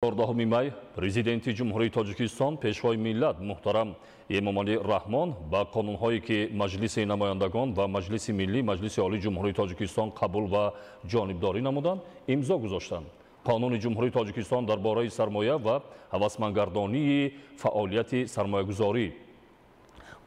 14 май Президенти Ҷумҳурии Тоҷикистон, Пешвои миллат муҳтарам Эмомалӣ Раҳмон ба қонунҳое, ки Маҷлиси намояндагон ва Маҷлиси Миллӣ Маҷлиси Олии Ҷумҳурии Тоҷикистон қабул ва ҷонибдорӣ намуданд, имзо гузоштанд. Қонуни Ҷумҳурии Тоҷикистон дар бораи сармоя ва ҳавасмандгардонии фаъолияти сармоягузорӣ,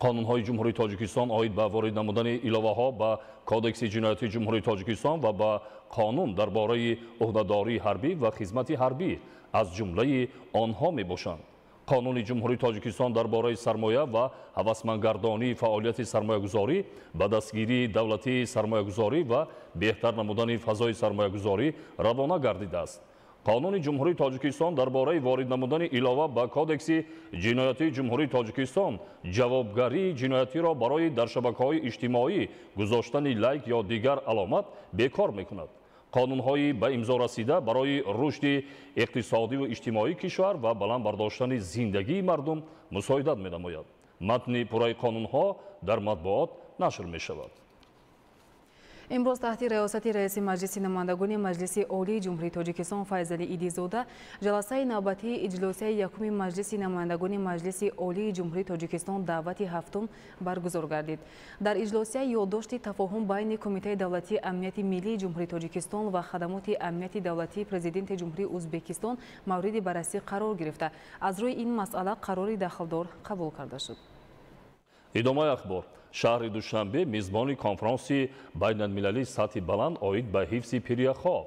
қонунҳои Ҷумҳурии Тоҷикистон оид ба ворид намудани иловаҳо ба Кодекси ҷиноятии Ҷумҳурии Тоҷикистон ва ба қонун дар бораи ӯҳдадории ҳарбӣ ва хизмати ҳарбӣ аз ҷумлаи онҳо мебошанд. Қонуни Ҷумҳурии Тоҷикистон дар бораи сармоя ва ҳавасмандгардонии фаъолияти сармоягузорӣ, ба дастгирии давлатии сармоягузорӣ ва беҳтар намудани фазои сармоягузорӣ равона гардидааст. Қонуни Ҷумҳурии Тоҷикистон дар бораи ворид намудани илова ба Кодекси ҷиноятии Ҷумҳурии Тоҷикистон ҷавобгарии ҷиноятиро барои дар шабакаҳои иҷтимоӣ гузоштани лайк ё дигар аломат бекор мекунад. Қонунҳои ба имзо расида барои рушди иқтисодиву иҷтимоии кишвар ва баланд бардоштани зиндагии мардум мусоидат менамояд. Матни пурраи қонунҳо дар матбуот нашр мешавад. Имрӯз таҳти раёсати раиси Маҷлиси намояндагони Маҷлиси Олии Ҷумҳурии Тоҷикистон Файзалӣ Идизода ҷаласаи навбатии иҷлосияи якуми Маҷлиси намояндагони Маҷлиси Олии Ҷумҳурии Тоҷикистон даъвати ҳафтум баргузор гардид. Дар иҷлосия ёддошти тафоҳум байни Кумитаи давлатии амнияти миллии Ҷумҳурии Тоҷикистон ва Хадамоти амнияти давлатии Президенти Ҷумҳурии Ӯзбекистон мавриди баррасӣ қарор гирифта. Аз рӯи ин масъала қарори дахлдор қабул карда шуд. Идомаи ахбор. Шаҳри Душанбе мизбони конфронси байналмилалии сатҳи баланд оид ба ҳифзи пиряхҳо.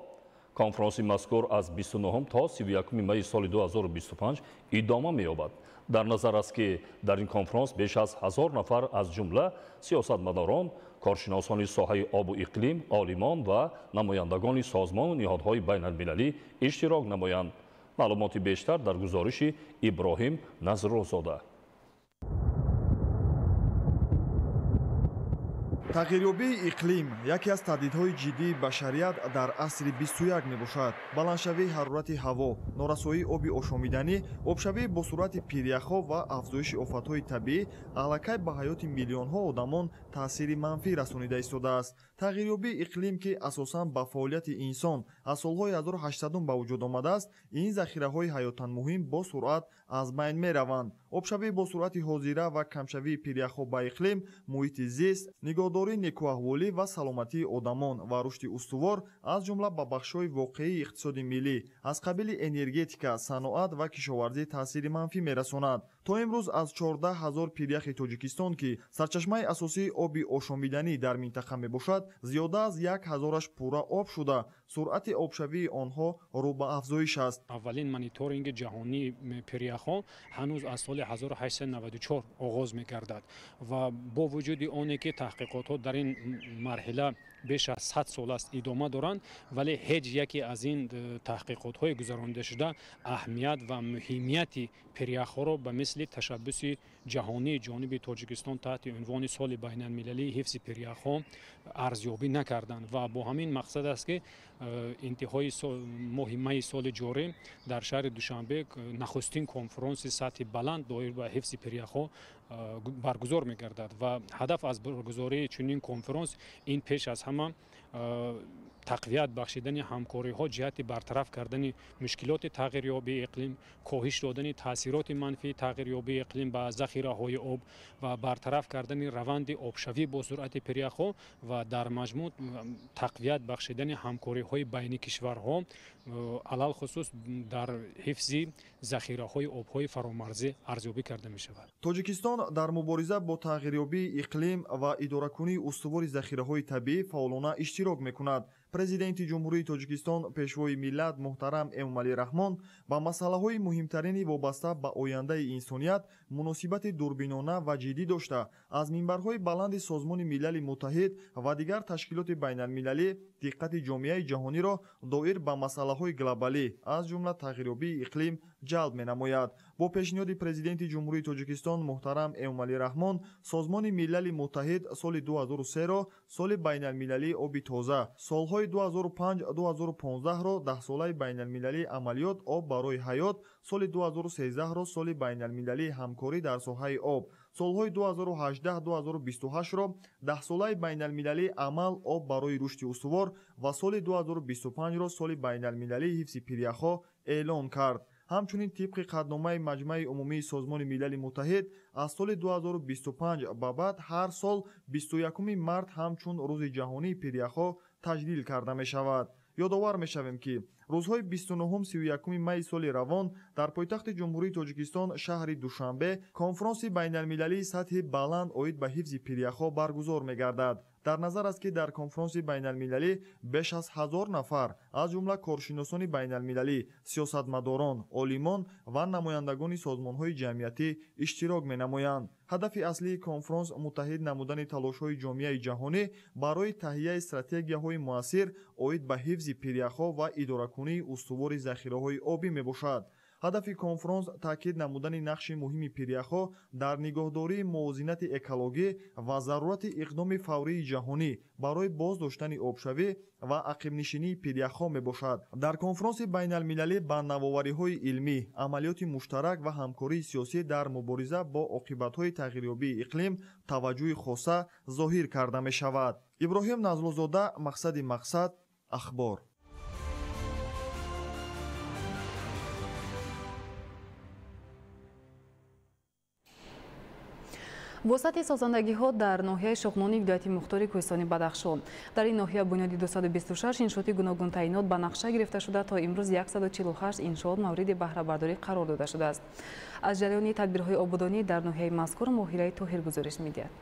Конфронси мазкур аз 29 то 31 майи соли 2025 идома меёбад. Дар назар аст, ки дар ин конфронс беш аз 1000 нафар, аз ҷумла сиёсатмадорон, коршиносони соҳаи обу иқлим, олимон ва намояндагони созмону ниҳодҳои байналмилалӣ иштирок намоянд. Маълумоти бештар дар гузориши Иброҳим Назрузода. Тағйирёбии иқлим яке аз таҳдидҳои ҷиддии башарият дар асри 21 мебошад. Баландшавии ҳарорати ҳаво, норасоии оби ошомиданӣ, обшавии бо суръати пиряхҳо ва афзоиши офатҳои табиӣ аллакай ба ҳаёти миллионҳо одамон таъсири манфӣ расонида истодааст. Тағйирёбии иқлим, ки асосан ба фаъолияти инсон аз солҳои 1800 ба вуҷуд омадааст, ин захираҳои ҳаётан муҳим бо суръат аз байн мераванд. Обшавии бо суръати ҳозира ва камшавии пиряхҳо ба иқлим, муҳити зист, нигоҳдории некӯаҳволӣ ва саломатии одамон ва рушди устувор, аз ҷумла ба бахшҳои воқеии иқтисоди миллӣ аз қабили энергетика, саноат ва кишоварзӣ таъсири манфӣ мерасонад. То имрӯз аз 14 ҳазор пиряхи Тоҷикистон, ки сарчашмаи асосии оби ошомиданӣ дар минтақа мебошад, зиёда аз як ҳазораш пурра об шуда, суръати обшавии онҳо рӯ ба афзоиш аст. Аввалин мониторинги ҷаҳонии пиряхҳо ҳанӯз аз соли 1894 оғоз мегардад ва бо вуҷуди оне ки таҳқиқотҳо дар ин марҳила беш аз 100 сол аст идома доранд, вале ҳеҷ яке аз ин таҳқиқотҳои гузарондашуда аҳамият ва муҳимияти пиряхҳоро ба мисли ташаббуси ҷаҳонии ҷониби Тоҷикистон таҳти унвони соли байналмилалии ҳифзи пиряхҳо арзёбӣ накарданд ва бо ҳамин мақсад аст, ки интиҳои моҳи майи соли ҷорӣ дар шаҳри Душанбе нахустин конфронси сатҳи баланд доир ба ҳифзи пиряхҳо баргузор мегардад ва ҳадаф аз баргузории чунин конфронс ин пеш аз ҳама тақвият бахшидани ҳамкориҳо ҷиҳати бартараф кардани мушкилоти тағйирёбии иқлим, коҳиш додани таъсироти манфии тағйирёбии иқлим ба захираҳои об ва бартараф кардани раванди обшавӣ бо суръати пиряхҳо ва дар маҷмӯъ тақвият бахшидани ҳамкориҳои байни кишварҳо, алалхусус дар ҳифзи захираҳои обҳои фаромарзӣ арзёбӣ карда мешавад. Тоҷикистон дар мубориза бо тағйирёбии иқлим ва идоракунии устувори захираҳои табиӣ фаъолона иштирок мекунад. Президенти Ҷумҳурии Тоҷикистон, Пешвои миллат муҳтарам Эмомалӣ Раҳмон ба масъалаҳои муҳимтарини вобаста ба ояндаи инсоният муносибати дурбинона ва ҷиддӣ дошта, аз минбарҳои баланди Созмони Милали Муттаҳид ва дигар ташкилоти байналмилалӣ диққати ҷомеаи ҷаҳониро доир ба масъалаҳои глобалӣ, аз ҷумла тағйирёбии иқлим ҷалб менамояд. Бо пешниҳоди Президенти Ҷумҳурии Тоҷикистон муҳтарам Эмомалӣ Раҳмон Созмони Милали Муттаҳид соли 2003-ро соли байналмилалии оби тоза, солҳои 2005-2015-ро даҳсолаи байналмилалии амалиёт об барои ҳаёт, соли 2013-ро соли байналмилалии ҳамкорӣ дар соҳаи об, солҳои 2018-2028-ро даҳсолаи байналмилалии амал об барои рушди устувор ва соли 2025-ро соли байналмилалии ҳифзи пиряхҳо эълон кард. Ҳамчунин тибқи қатъномаи Маҷмаи Умумии Созмони Милали Муттаҳид аз соли 2025 ба баъд ҳар сол 21 март ҳамчун Рӯзи ҷаҳонии пиряхҳо таҷлил карда мешавад. Ёдовар мешавем, ки рӯзҳои 29-31 майи соли равон дар пойтахти Ҷумҳурии Тоҷикистон шаҳри Душанбе конфронси байналмилалии сатҳи баланд оид ба ҳифзи пиряхҳо баргузор мегардад. Дар назар аст, ки дар конфронси байналмилалӣ беш аз 1000 нафар, аз ҷумла коршиносони байналмилалӣ, сиёсатмадорон, олимон ва намояндагони созмонҳои ҷамъиятӣ иштирок менамоянд. Ҳадафи аслии конфронс муттаҳид намудани талошҳои ҷомеаи ҷаҳонӣ барои таҳияи стратегияҳои муассир оид ба ҳифзи пиряхҳо ва идоракунии устувори захираҳои обӣ мебошад. Ҳадафи конфронс таъкид намудани нақши муҳими пиряхҳо дар нигоҳдории мувозинати экологӣ ва зарурати иқдоми фаврии ҷаҳонӣ барои боз доштани обшавӣ ва ақибнишинии пиряхҳо мебошад. Дар конфронси байналмилалӣ ба навовариҳои илмӣ, амалиёти муштарак ва ҳамкории сиёсӣ дар мубориза бо оқибатҳои тағйирёбии иқлим таваҷҷӯҳи хоса зоҳир карда мешавад. Иброҳим Назлузода, Мақсади мақсад, Ахбор. Вусъати созандагиҳо дар ноҳияи Шоғнони вилояти мухтори Кӯҳистони Бадахшон. Дар ин ноҳия бунёди 226 иншооти гуногунтаъинот ба нақша гирифта шуда, то имрӯз 148 иншоот мавриди баҳрабардорӣ қарор дода шудааст. Аз ҷараёни тадбирҳои ободонӣ дар ноҳияи мазкур Моҳираи Тоҳир гузориш медиҳад.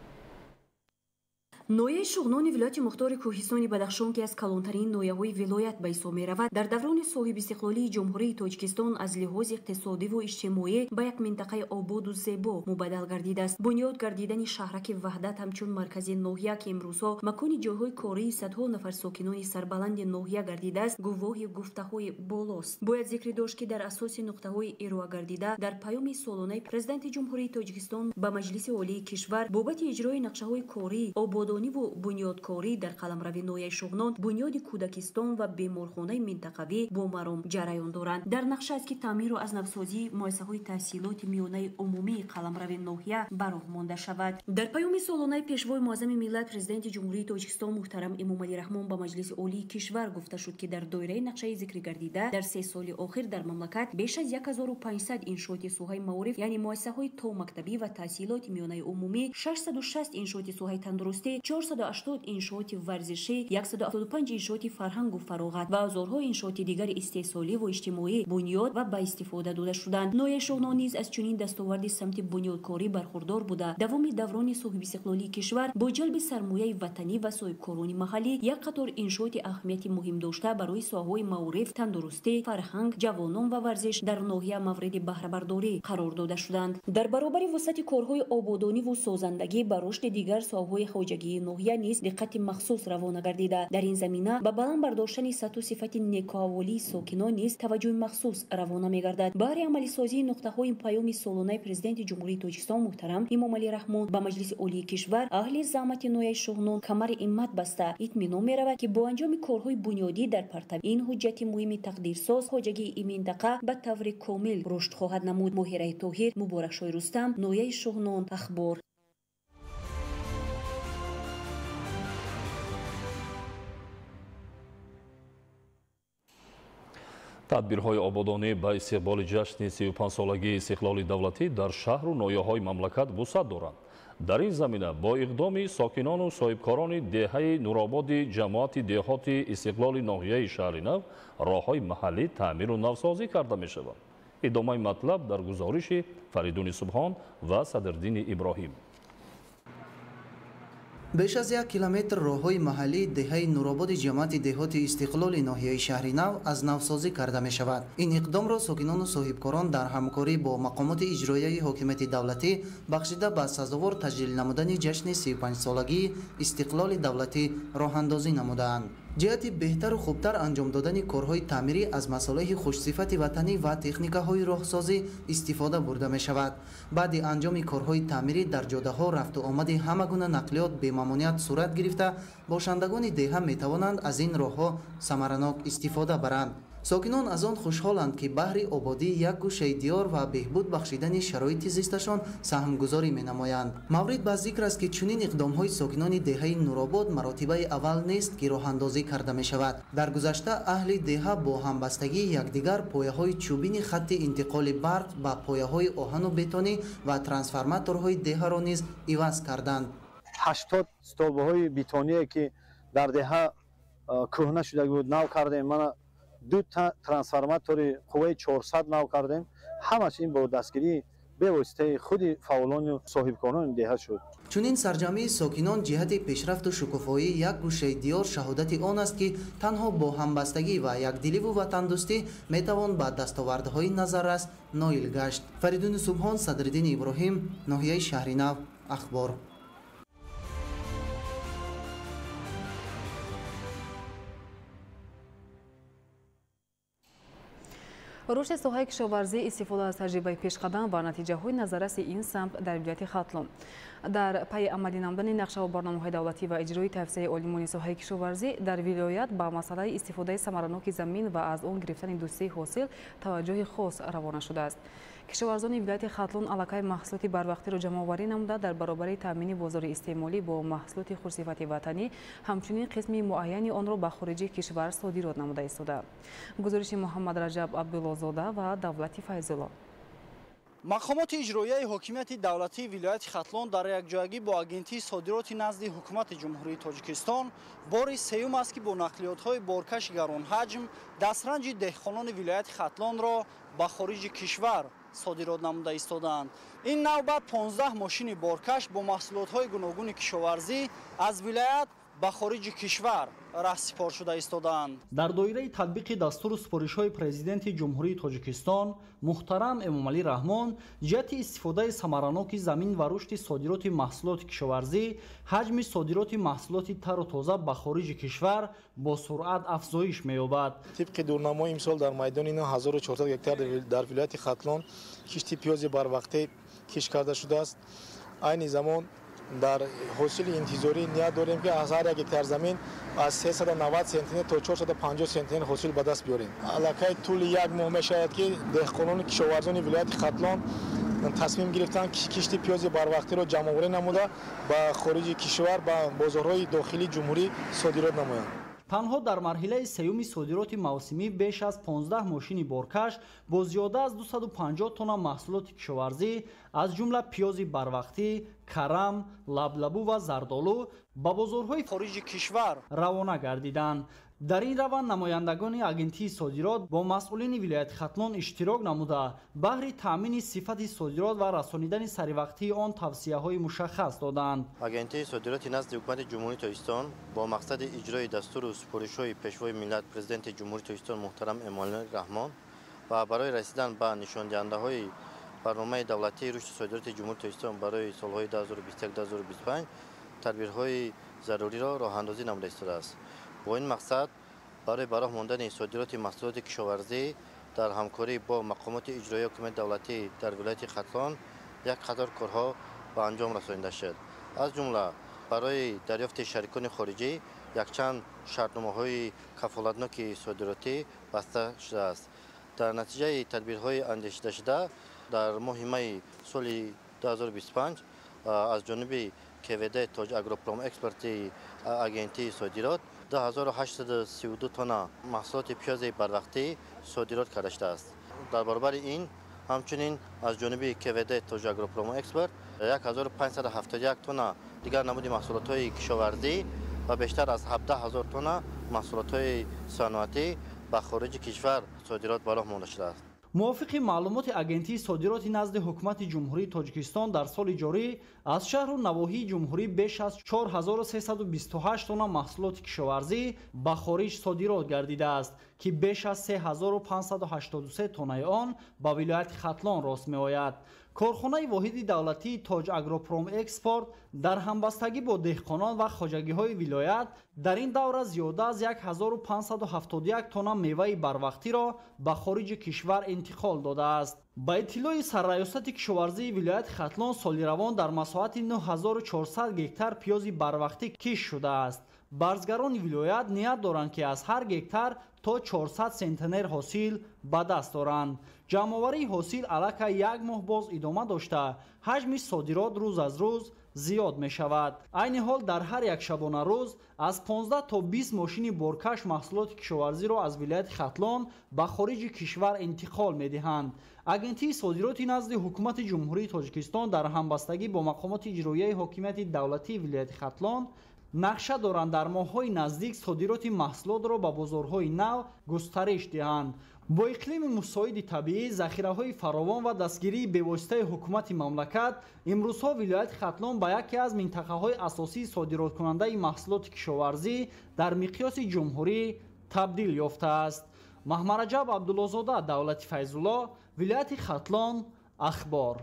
Ноҳияи Шуғнони вилояти мухтори Кӯҳистони Бадахшон, ки аз калонтарин ноҳияҳои вилоят ба ҳисоб меравад, дар даврони соҳибистиқлолии Ҷумҳурии Тоҷикистон аз лиҳози иқтисодиву иҷтимоӣ ба як минтақаи ободу зебо мубаддал гардидааст. Бунёд гардидани шаҳраки Ваҳдат ҳамчун маркази ноҳия, ки имрӯзҳо макони ҷойҳои кории садҳо нафар сокинони сарбаланди ноҳия гардидааст, гувоҳи гуфтаҳои болост. Бояд зикр дошт, ки дар асоси нуқтаҳои ироа гардида дар паёми солонаи Президенти Ҷумҳурии Тоҷикистон ба Маҷлиси Олии кишвар бобати иҷрои нақшаҳои корӣ, ободониву бунёдкорӣ дар қаламрави ноҳияи Шуғнон, бунёди кӯдакистон ва беморхонаи минтақавӣ бо маром ҷараён доранд. Дар нақша аст, ки таъмиру аз навсозии муассисаҳои таҳсилоти миёнаи умумии қаламрави ноҳия ба роҳ монда шавад. Дар паёми солонаи Пешвои муаззами миллат, Президенти Ҷумҳурии Тоҷикистон муҳтарам Эмомалӣ Раҳмон ба Маҷлиси Олии кишвар гуфта шуд, ки дар доираи нақшаи зикрӣ гардида дар 3 соли охир дар мамлакат беш аз 1500 иншооти соҳаи маориф, яъне муассисаҳои томактабӣ ва таҳсилоти миёнаи умумӣ, 660 иншооти соҳаи тандурустӣ, 480 иншооти варзишӣ, 175 иншооти фарҳангу фароғат ва ҳазорҳо иншооти дигари истеҳсоливу иҷтимоӣ бунёд ва ба истифода дода шуданд. Ноҳияи Шуғнон низ аз чунин дастоварди самти бунёдкорӣ бархурдор буда, давоми даврони соҳибистиқлолии кишвар бо ҷалби сармояи ватанӣ ва соҳибкорони маҳаллӣ як қатор иншооти аҳамияти муҳим дошта барои соҳаҳои маориф, тандурустӣ, фарҳанг, ҷавонон ва варзиш дар ноҳия мавриди баҳрабардорӣ қарор дода шуданд. Дар баробари вусъати корҳои ободониву созандагӣ ба рушди дигар соҳаҳои хоҷагии ноҳия низ диққати махсус равона гардида, дар ин замина ба баланд бардоштани сатҳу сифати некуаҳволии сокинон низ таваҷҷӯҳи махсус равона мегардад. Баҳри амалисозии нуқтаҳои паёми солонаи Президенти Ҷумҳурии Тоҷикистон муҳтарам Эмомалӣ Раҳмон ба Маҷлиси Олии кишвар аҳли заҳмати ноҳияи Шуғнон камари иммат баста, итминон меравад, ки бо анҷоми корҳои бунёдӣ дар партави ин ҳуҷҷати муҳими тақдирсоз хоҷагии ин минтақа ба таври комил рушд хоҳад намуд. Моҳираи Тоҳир, Муборакшоҳи Рустам, ноҳияи Шуғнон, Ахбор. Тадбирҳои ободонӣ ба истиқболи ҷашни 35-солагии истиқлоли давлатӣ дар шаҳру ноҳияҳои мамлакат вусъат доранд. Дар ин замина бо иқдоми сокинону соҳибкорони деҳаи Нурободи ҷамоати деҳоти Истиқлоли ноҳияи шаҳри нав роҳҳои маҳаллӣ таъмиру навсозӣ карда мешаванд. Идомаи матлаб дар гузориши Фаридуни Субҳон ва Садриддини Иброҳим. Беш аз 1 километр роҳҳои маҳаллии деҳаи Нурободи ҷамоати деҳоти Истиқлоли ноҳияи шаҳри нав аз навсозӣ карда мешавад. Ин иқдомро сокинону соҳибкорон дар ҳамкорӣ бо мақомоти иҷроияи ҳокимияти давлатӣ бахшида ба сазовор таҷлил намудани ҷашни 35-солагии истиқлоли давлатӣ роҳандозӣ намудаанд. Ҷиҳати беҳтару хубтар анҷом додани корҳои таъмирӣ аз масолеҳи хушсифати ватанӣ ва техникаҳои роҳсозӣ истифода бурда мешавад. Баъди анҷоми корҳои таъмирӣ дар ҷодаҳо рафту омади ҳама гуна нақлиёт бемамоният сурат гирифта, бошандагони деҳа метавонанд аз ин роҳҳо самаранок истифода баранд. Сокинон аз он хушҳоланд, ки баҳри ободии як гӯшаи диёр ва беҳбуд бахшидани шароити зисташон саҳмгузорӣ менамоянд. Маврид ба зикр аст, ки чунин иқдомҳои сокинони деҳаи Нуробод маротибаи аввал нест, ки роҳандозӣ карда мешавад. Дар гузашта аҳли деҳа бо ҳамбастагии якдигар пояҳои чӯбини хатти интиқоли барқ ба пояҳои оҳану бетонӣ ва трансформаторҳои деҳаро низ иваз карданд. 80 столбаҳои бетоние, ки дар деҳа кӯҳна шуда буд, нав кардем. Мана ду трансформатори қувваи 400 нав кардем. Ҳамаш ин бо дастгирии бевоситаи худи фаъолону соҳибкорони деҳа шуд. Чунин сарҷамъии сокинон ҷиҳати пешрафту шукуфоии як гӯшаи диёр шаҳодати он аст, ки танҳо бо ҳамбастагӣ ва якдиливу ватандӯстӣ метавон ба дастовардҳои назаррас ноил гашт. Фаридуни Субҳон, Садриддини Иброҳим, ноҳияи Шаҳринав, Ахбор. Рушди соҳаи кишоварзӣ, истифода аз таҷрибаи пешқадам ва натиҷаҳои назарраси ин самт дар вилояти Хатлон. Дар пайи амалӣ намудани нақшаву барномаҳои давлатӣ ва иҷрои тавсияи олимони соҳаи кишоварзӣ дар вилоят ба масъалаи истифодаи самараноки замин ва аз он гирифтани дӯстии ҳосил таваҷҷӯҳи хос равона шудааст. Кишоварзони вилояти Хатлон аллакай маҳсулоти барвақтиро ҷамъоварӣ намуда, дар баробари таъмини бозори истеъмолӣ бо маҳсулоти хушсифати ватанӣ, ҳамчунин қисми муайяни онро ба хориҷи кишвар содирот намуда истода. Гузориши Муҳаммад Раҷаб Абдуллозода ва Давлати Файзулло. Мақомоти иҷроияи ҳокимияти давлатии вилояти Хатлон дар якҷоягӣ бо агентии содироти назди ҳукумати Ҷумҳурии Тоҷикистон бори сеюм аст, ки бо нақлиётҳои боркаши гаронҳаҷм дастранҷи деҳқонони вилояти Хатлонро ба хориҷи кишвар содирот намуда истодаанд. Ин навбат 15 мошини боркаш бо маҳсулотҳои гуногуни кишоварзӣ аз вилоят ба хориҷи кишвар раҳсипор шуда истодаанд. Дар доираи татбиқи дастуру супоришҳои Президенти Ҷумҳурии Тоҷикистон муҳтарам Эмомалӣ Раҳмон ҷиҳати истифодаи самараноки замин ва рушди содироти маҳсулоти кишоварзӣ, ҳаҷми содироти маҳсулоти тару тоза ба хориҷи кишвар бо суръат афзоиш меёбад. Тибқи дурнамои имсол дар майдони 9400 гектар дар вилояти Хатлон кишти пиёзи барвақтӣ кишт карда шудааст. Айни замон дар ҳосили интизорӣ ният дорем, ки аз ҳар як гектар замин аз 390 сентнер то 450 сентнер ҳосил ба даст биёрем. Аллакай тӯли як моҳ мешавад, ки деҳқонону кишоварзони вилояти Хатлон тасмим гирифтанд, ки кишти пиёзи барвақтиро ҷамъоварӣ намуда ба хориҷи кишвар, ба бозорҳои дохилии ҷумҳурӣ содирот намоянд. Танҳо дар марҳилаи сеюми содироти мавсимӣ беш аз 15 мошини боркаш бо зиёда аз 250 тонна маҳсулоти кишоварзӣ, аз ҷумла пиёзи барвақтӣ, карам, лаблабу ва зардолу ба бозорҳои хориҷи кишвар равона гардиданд. Дар ин раванд намояндагони агентии содирот бо масъулини вилояти Хатлон иштирок намуда, баҳри таъмини сифати содирот ва расонидани саривақтии он тавсияҳои мушаххас доданд. Агентии содироти назди ҳукумати Ҷумҳурии Тоҷикистон бо мақсади иҷрои дастуру супоришҳои Пешвои миллат, Президенти Ҷумҳурии Тоҷикистон муҳтарам Эмомалӣ Раҳмон ва барои расидан ба нишондиҳандаҳои барномаи давлатии рушди содироти Ҷумҳурии Тоҷикистон барои солҳои 2021-2025 тадбирҳои заруриро роҳандозӣ намуда истодааст. Бо ин мақсад барои ба роҳ мондани содироти маҳсулоти кишоварзӣ дар ҳамкорӣ бо мақомоти иҷроияи ҳукумати давлатӣ дар вилояти Хатлон як қатор корҳо ба анҷом расонида шуд. Аз ҷумла барои дарёфти шарикони хориҷӣ якчанд шартномаҳои кафолатноки содиротӣ баста шудааст. Дар натиҷаи тадбирҳои андешидашуда дар моҳи майи соли 2025 аз ҷониби КВД Тоҷ Агропромэкспорти агентии содирот 2832 тонна маҳсулоти пиёзи барвақтӣ содирот карда шудааст. Дар баробари ин ҳамчунин аз ҷониби КВД Тоҷ Агропромэкспорт 1571 тонна дигар намуди маҳсулотҳои кишоварзӣ ва бештар аз 17 000 тонна маҳсулотҳои саноатӣ ба хориҷи кишвар содирот ба роҳ монда шудааст. Мувофиқи маълумоти агентии содироти назди ҳукумати Ҷумҳурии Тоҷикистон дар соли ҷорӣ аз шаҳру навоҳии ҷумҳурӣ беш аз 4328 тонна маҳсулоти кишоварзӣ ба хориҷ содирот гардидааст, ки беш аз 3583 тоннаи он ба вилояти Хатлон рост меояд. Корхонаи воҳиди давлатии Тоҷ Агропромэкспорт дар ҳамбастагӣ бо деҳқонон ва хоҷагиҳои вилоят дар ин давра зиёда аз 1571 тонна меваи барвақтиро ба хориҷи кишвар интиқол додааст. Ба иттилои сарраёсати кишоварзии вилояти Хатлон соли равон дар масоҳати 9400 гектар пиёзи барвақтӣ кишт шудааст. Барзгарони вилоят ният доранд, ки аз ҳар гектар то 400 центнер ҳосил ба даст доранд. Ҷамъоварии ҳосил аллакай як моҳ боз идома дошта, ҳаҷми содирот рӯз аз рӯз зиёд мешавад. Айни ҳол дар ҳар як шабонарӯз аз 15 то 20 мошини боркаш маҳсулоти кишоварзиро аз вилояти Хатлон ба хориҷи кишвар интиқол медиҳанд. Агентии содироти назди ҳукумати Ҷумҳурии Тоҷикистон дар ҳамбастагӣ бо мақомоти иҷроияи ҳокимияти давлатии вилояти Хатлон нақша доранд дар моҳҳои наздик содироти маҳсулотро ба бозорҳои нав густариш диҳанд. Бо иқлими мусоиди табиӣ, захираҳои фаровон ва дастгирии бевоситаи ҳукумати мамлакат, имрӯзҳо вилояти Хатлон ба яке аз минтақаҳои асосии содироткунандаи маҳсулоти кишоварзӣ дар миқёси ҷумҳурӣ табдил ёфтааст. Маҳмараҷаб Абдуллозода, Давлати Файзулло, вилояти Хатлон, Ахбор.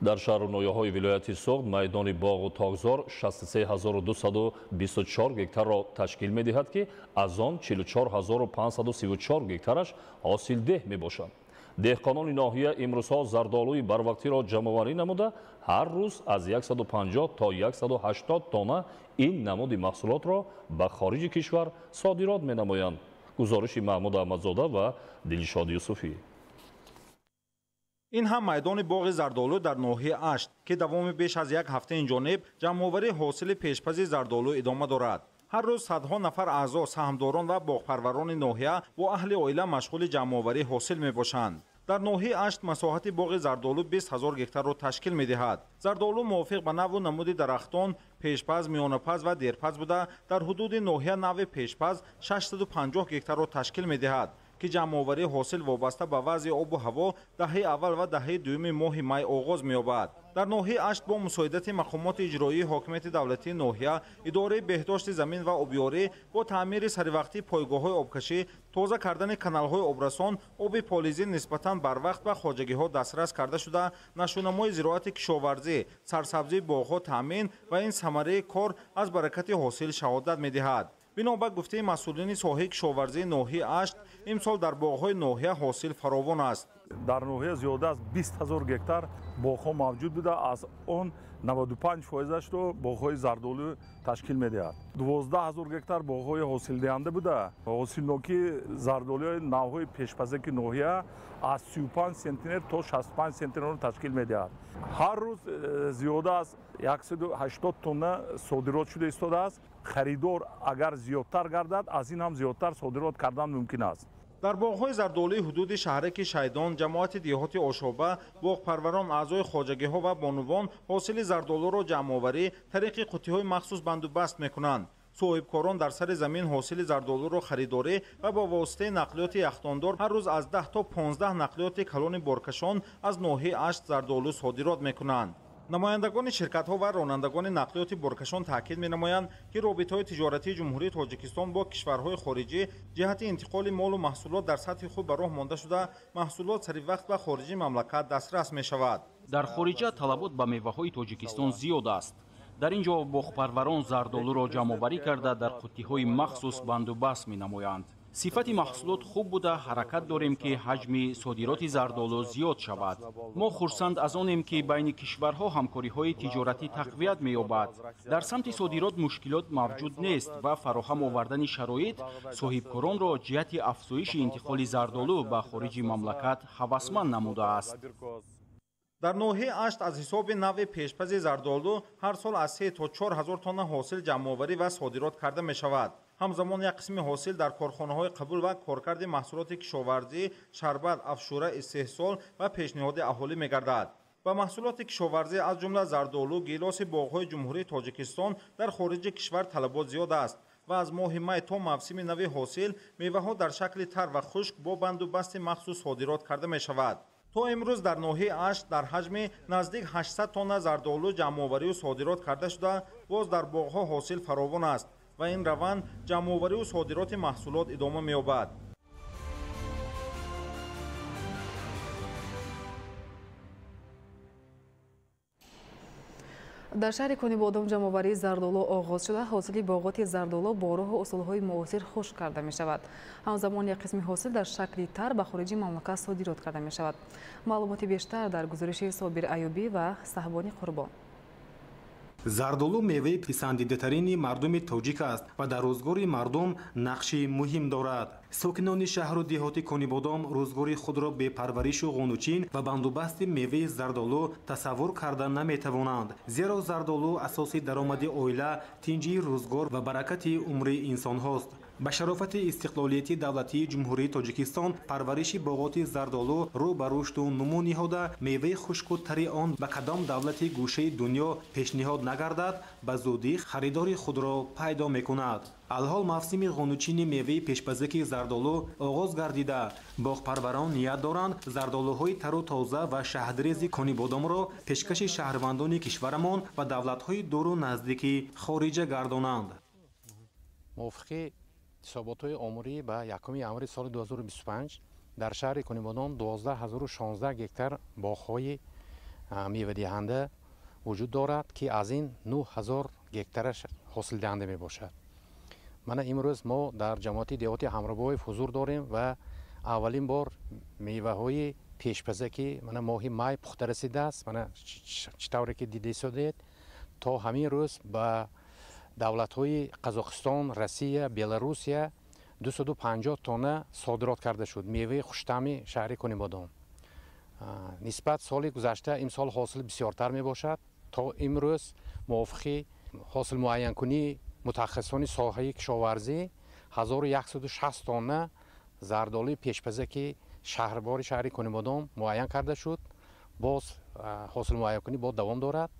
Дар шаҳру ноҳияҳои вилояти Суғд майдони боғу токзор 63224 гектарро ташкил медиҳад, ки аз он 44534 гектараш ҳосилдеҳ мебошад. Деҳқонони ноҳия имрӯзҳо зардолуи барвақтиро ҷамъоварӣ намуда, ҳар рӯз аз 150 то 180 тонна ин намуди маҳсулотро ба хориҷи кишвар содирот менамоянд. Гузориши Маҳмуд Аҳмадзода ва Дилшод Юсуфӣ. Ин ҳам майдони боғи зардолу дар ноҳияи Ашт, ки давоми беш аз як ҳафта инҷониб ҷамъоварии ҳосили пешпази зардолу идома дорад. Ҳар рӯз садҳо нафар аъзо, саҳмдорон ва боғпарварони ноҳия бо аҳли оила машғули ҷамъоварии ҳосил мебошанд. Дар ноҳияи Ашт масоҳати боғи зардолу 20 ҳазор гектарро ташкил медиҳад. Зардолу мувофиқ ба навъу намуди дарахтон пешпаз, миёнапаз ва дерпаз буда, дар ҳудуди ноҳия навъи пешпаз 650 гектарро ташкил медиҳад, ки ҷамъоварии ҳосил вобаста ба вазъи обу ҳаво даҳаи аввал ва даҳаи дуюми моҳи май оғоз меёбад. Дар ноҳияи Ашт бо мусоидати мақомоти иҷроии ҳокимияти давлатии ноҳия, идораи беҳдошти замин ва обёрӣ бо таъмири саривақтии пойгоҳҳои обкашӣ, тоза кардани каналҳои обрасон, оби полизӣ нисбатан барвақт ба хоҷагиҳо дастрас карда шуда, нашъунамои зироати кишоварзӣ, сарсабзии боғҳо таъмин ва ин самараи кор аз баракати ҳосил шаҳодат медиҳад. Бино ба гуфтаи масъулини соҳаи кишоварзии ноҳияи Ашт, имсол дар боғҳои ноҳия ҳосил фаровон аст. Дар ноҳия зиёда аз 20 ҳазор гектар боғҳо мавҷуд буда, аз он 95%-ашро боғҳои зардолу ташкил медиҳад. 12 ҳазор гектар боғҳои ҳосилдиҳанда буда, ҳосилнокии зардолуи навъҳои пешпазаки ноҳия аз 35 сентнер то 65 сентнерро ташкил медиҳад. Ҳар рӯз зиёда аз 180 тонна содирот шуда истодааст. Харидор агар зиёдтар гардад, аз ин ҳам зиёдтар содирот кардан мумкин аст. Дар боғҳои зардолуи ҳудуди шаҳраки Шайдон, ҷамоати деҳоти Ошоба, боғпарварон, аъзои хоҷагиҳо ва бонувон ҳосили зардолуро ҷамъоварӣ тариқи қуттиҳои махсус бандубаст мекунанд. Соҳибкорон дар сари замин ҳосили зардолуро харидорӣ ва бо воситаи нақлиёти яхдондор ҳар рӯз аз 10 то 15 нақлиёти калони боркашон аз ноҳияи Ашт зардолу содирот мекунанд. Намояндагони ширкатҳо ва ронандагони нақлиёти боркашон таъкид менамоянд, ки робитаҳои тиҷоратии Ҷумҳурии Тоҷикистон бо кишварҳои хориҷӣ ҷиҳати интиқоли молу маҳсулот дар сатҳи хуб ба роҳ монда шуда, маҳсулот сари вақт ба хориҷи мамлакат дастрас мешавад. Дар хориҷа талабот ба меваҳои Тоҷикистон зиёд аст. Дар ин ҷо боғпарварон зардолуро ҷамъоварӣ карда дар қуттиҳои махсус бандубаст менамоянд. Сифати маҳсулот хуб буда, ҳаракат дорем, ки ҳаҷми содироти зардолу зиёд шавад. Мо хурсанд аз онем, ки байни кишварҳо ҳамкориҳои тиҷоратӣ тақвият меёбад. Дар самти содирот мушкилот мавҷуд нест ва фароҳам овардани шароит соҳибкоронро ҷиҳати афзоиши интиқоли зардолу ба хориҷи мамлакат ҳавасманд намудааст. Дар ноҳияи Ашт аз ҳисоби навъи пешпази зардолу ҳар сол аз 3 то 4 ҳазор тонна ҳосил ҷамъоварӣ ва содирот карда мешавад. Ҳамзамон як қисми ҳосил дар корхонаҳои қабул ва коркарди маҳсулоти кишоварзӣ, шарбат, афшура, истеҳсол ва пешниҳоди аҳолӣ мегардад. Ба маҳсулоти кишоварзӣ аз ҷумла зардолу, гилоси боғҳои Ҷумҳурии Тоҷикистон дар хориҷи кишвар талабот зиёд аст ва аз моҳи май то мавсими нави ҳосил меваҳо дар шакли тар ва хушк бо банду басти махсус содирот карда мешавад. То имрӯз дар ноҳияи Ашт дар ҳаҷми наздик 800 тонна зардолу ҷамъоварию содирот карда шуда, боз дар боғҳо ҳосил фаровон аст ва ин раванд ҷамъоварию содироти маҳсулот идома меёбад. Дар шаҳри Конибодом ҷамъоварии зардолу оғоз шуда, ҳосили боғоти зардолу бо роҳу усулҳои муосир хушк карда мешавад. Ҳамзамон як қисми ҳосил дар шакли тар ба хориҷи мамлакат содирот карда мешавад. Маълумоти бештар дар гузориши Собир Аюбӣ ва Саҳбони Қурбон. Зардолу меваи писандидатарини мардуми тоҷик аст ва дар рӯзгори мардум нақши муҳим дорад. Сокинони шаҳру деҳоти Конибодом рӯзгори худро бепарваришу ғунучин ва бандубасти меваи зардолу тасаввур карда наметавонанд, зеро зардолу асоси даромади оила, тинҷии рӯзгор ва баракати умри инсонҳост. Ба шарофати истиқлолияти давлатии Ҷумҳурии Тоҷикистон парвариши боғоти зардолу рӯ ба рушду нумӯ ниҳода, меваи хушку тари он ба кадом давлати гӯшаи дунё пешниҳод нагардад, ба зудӣ харидори худро пайдо мекунад. Алҳол мавсими ғунучини меваи пешпазаки зардолу оғоз гардида, боғпарварон ният доранд зардолуҳои тару тоза ва шаҳдрези Конибодомро пешкаши шаҳрвандони кишварамон ва давлатҳои дуру наздики хориҷа гардонанд. Мувофиқи ҳисоботҳои оморӣ ба 1 январи соли 2025 дар шаҳри Конибодом 12016 гектар боғҳои мевадиҳанда вуҷуд дорад, ки аз ин 9000 гектараш ҳосилдиҳанда мебошад. Мана имрӯз мо дар ҷамоати деҳоти Ҳамробоев ҳузур дорем ва аввалин бор меваҳои пешпазаки мана моҳи май пухта расидааст. Мана чӣ тавре ки дида истодед, то ҳамин рӯз ба давлатҳои Қазоқистон, Россия, Беларусия 250 тонна содирот карда шуд меваи хуштаъми шаҳри Конибодом. Нисбат соли гузашта имсол ҳосил бисёртар мебошад. То имрӯз мувофиқи ҳосилмуайянкунии мутахассисони соҳаи кишоварзӣ 1160 тонна зардолуи пешпазаки шаҳрбори шаҳри Конибодом муайян карда шуд. Боз ҳосилмуайянкунӣ боз давом дорад.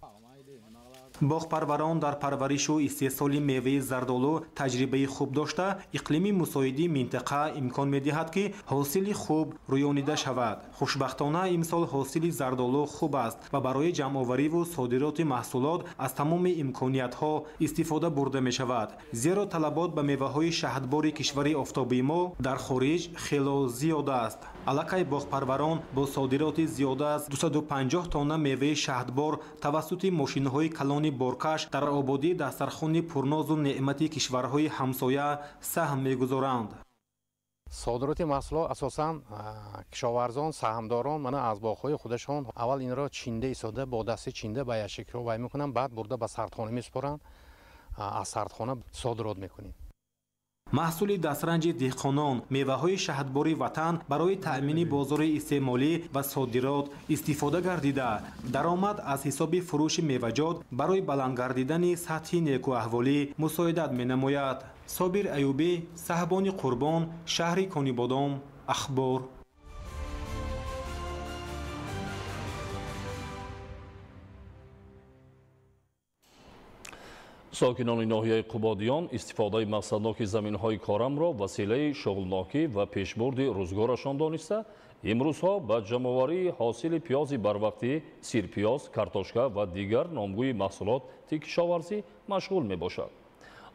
Боғпарварон дар парваришу истеҳсоли меваи зардолу таҷрибаи хуб дошта, иқлими мусоиди минтақа имкон медиҳад, ки ҳосили хуб рӯёнида шавад. Хушбахтона имсол ҳосили зардолу хуб аст ва барои ҷамъовариву содироти маҳсулот аз тамоми имкониятҳо истифода бурда мешавад, зеро талабот ба меваҳои шаҳдбори кишвари офтобии мо дар хориҷ хело зиёд аст. Аллакай боғпарварон бо содироти зиёда аз 250 тонна меваи шаҳдбор тавассути мошинҳои калони боркаш дар ободии дастархони пурнозу неъмати кишварҳои ҳамсоя саҳм мегузоранд. Содироти маҳсулот асосан кишоварзон, саҳмдорон мана аз боғҳои худашон аввал инро чинда истода, бо дасти чинда ба ящикҳо вай мекунанд, баъд бурда ба сардхона месупоранд, аз сардхона содирот мекунем. Маҳсули дастранҷи деҳқонон, меваҳои шаҳдбори ватан барои таъмини бозори истеъмолӣ ва содирот истифода гардида, даромад аз ҳисоби фурӯши меваҷот барои баланд гардидани сатҳи некӯаҳволӣ мусоидат менамояд. Собир Аюбӣ, Саҳбони Қурбон, шаҳри Конибодом, Ахбор. Сокинони ноҳияи Қубодиён истифодаи мақсадноки заминҳои корамро василаи шуғлнокӣ ва пешбурди рӯзгорашон дониста, имрӯзҳо ба ҷамъоварии ҳосили пиёзи барвақтӣ, сирпиёз, картошка ва дигар номгӯи маҳсулоти кишоварзӣ машғул мебошад.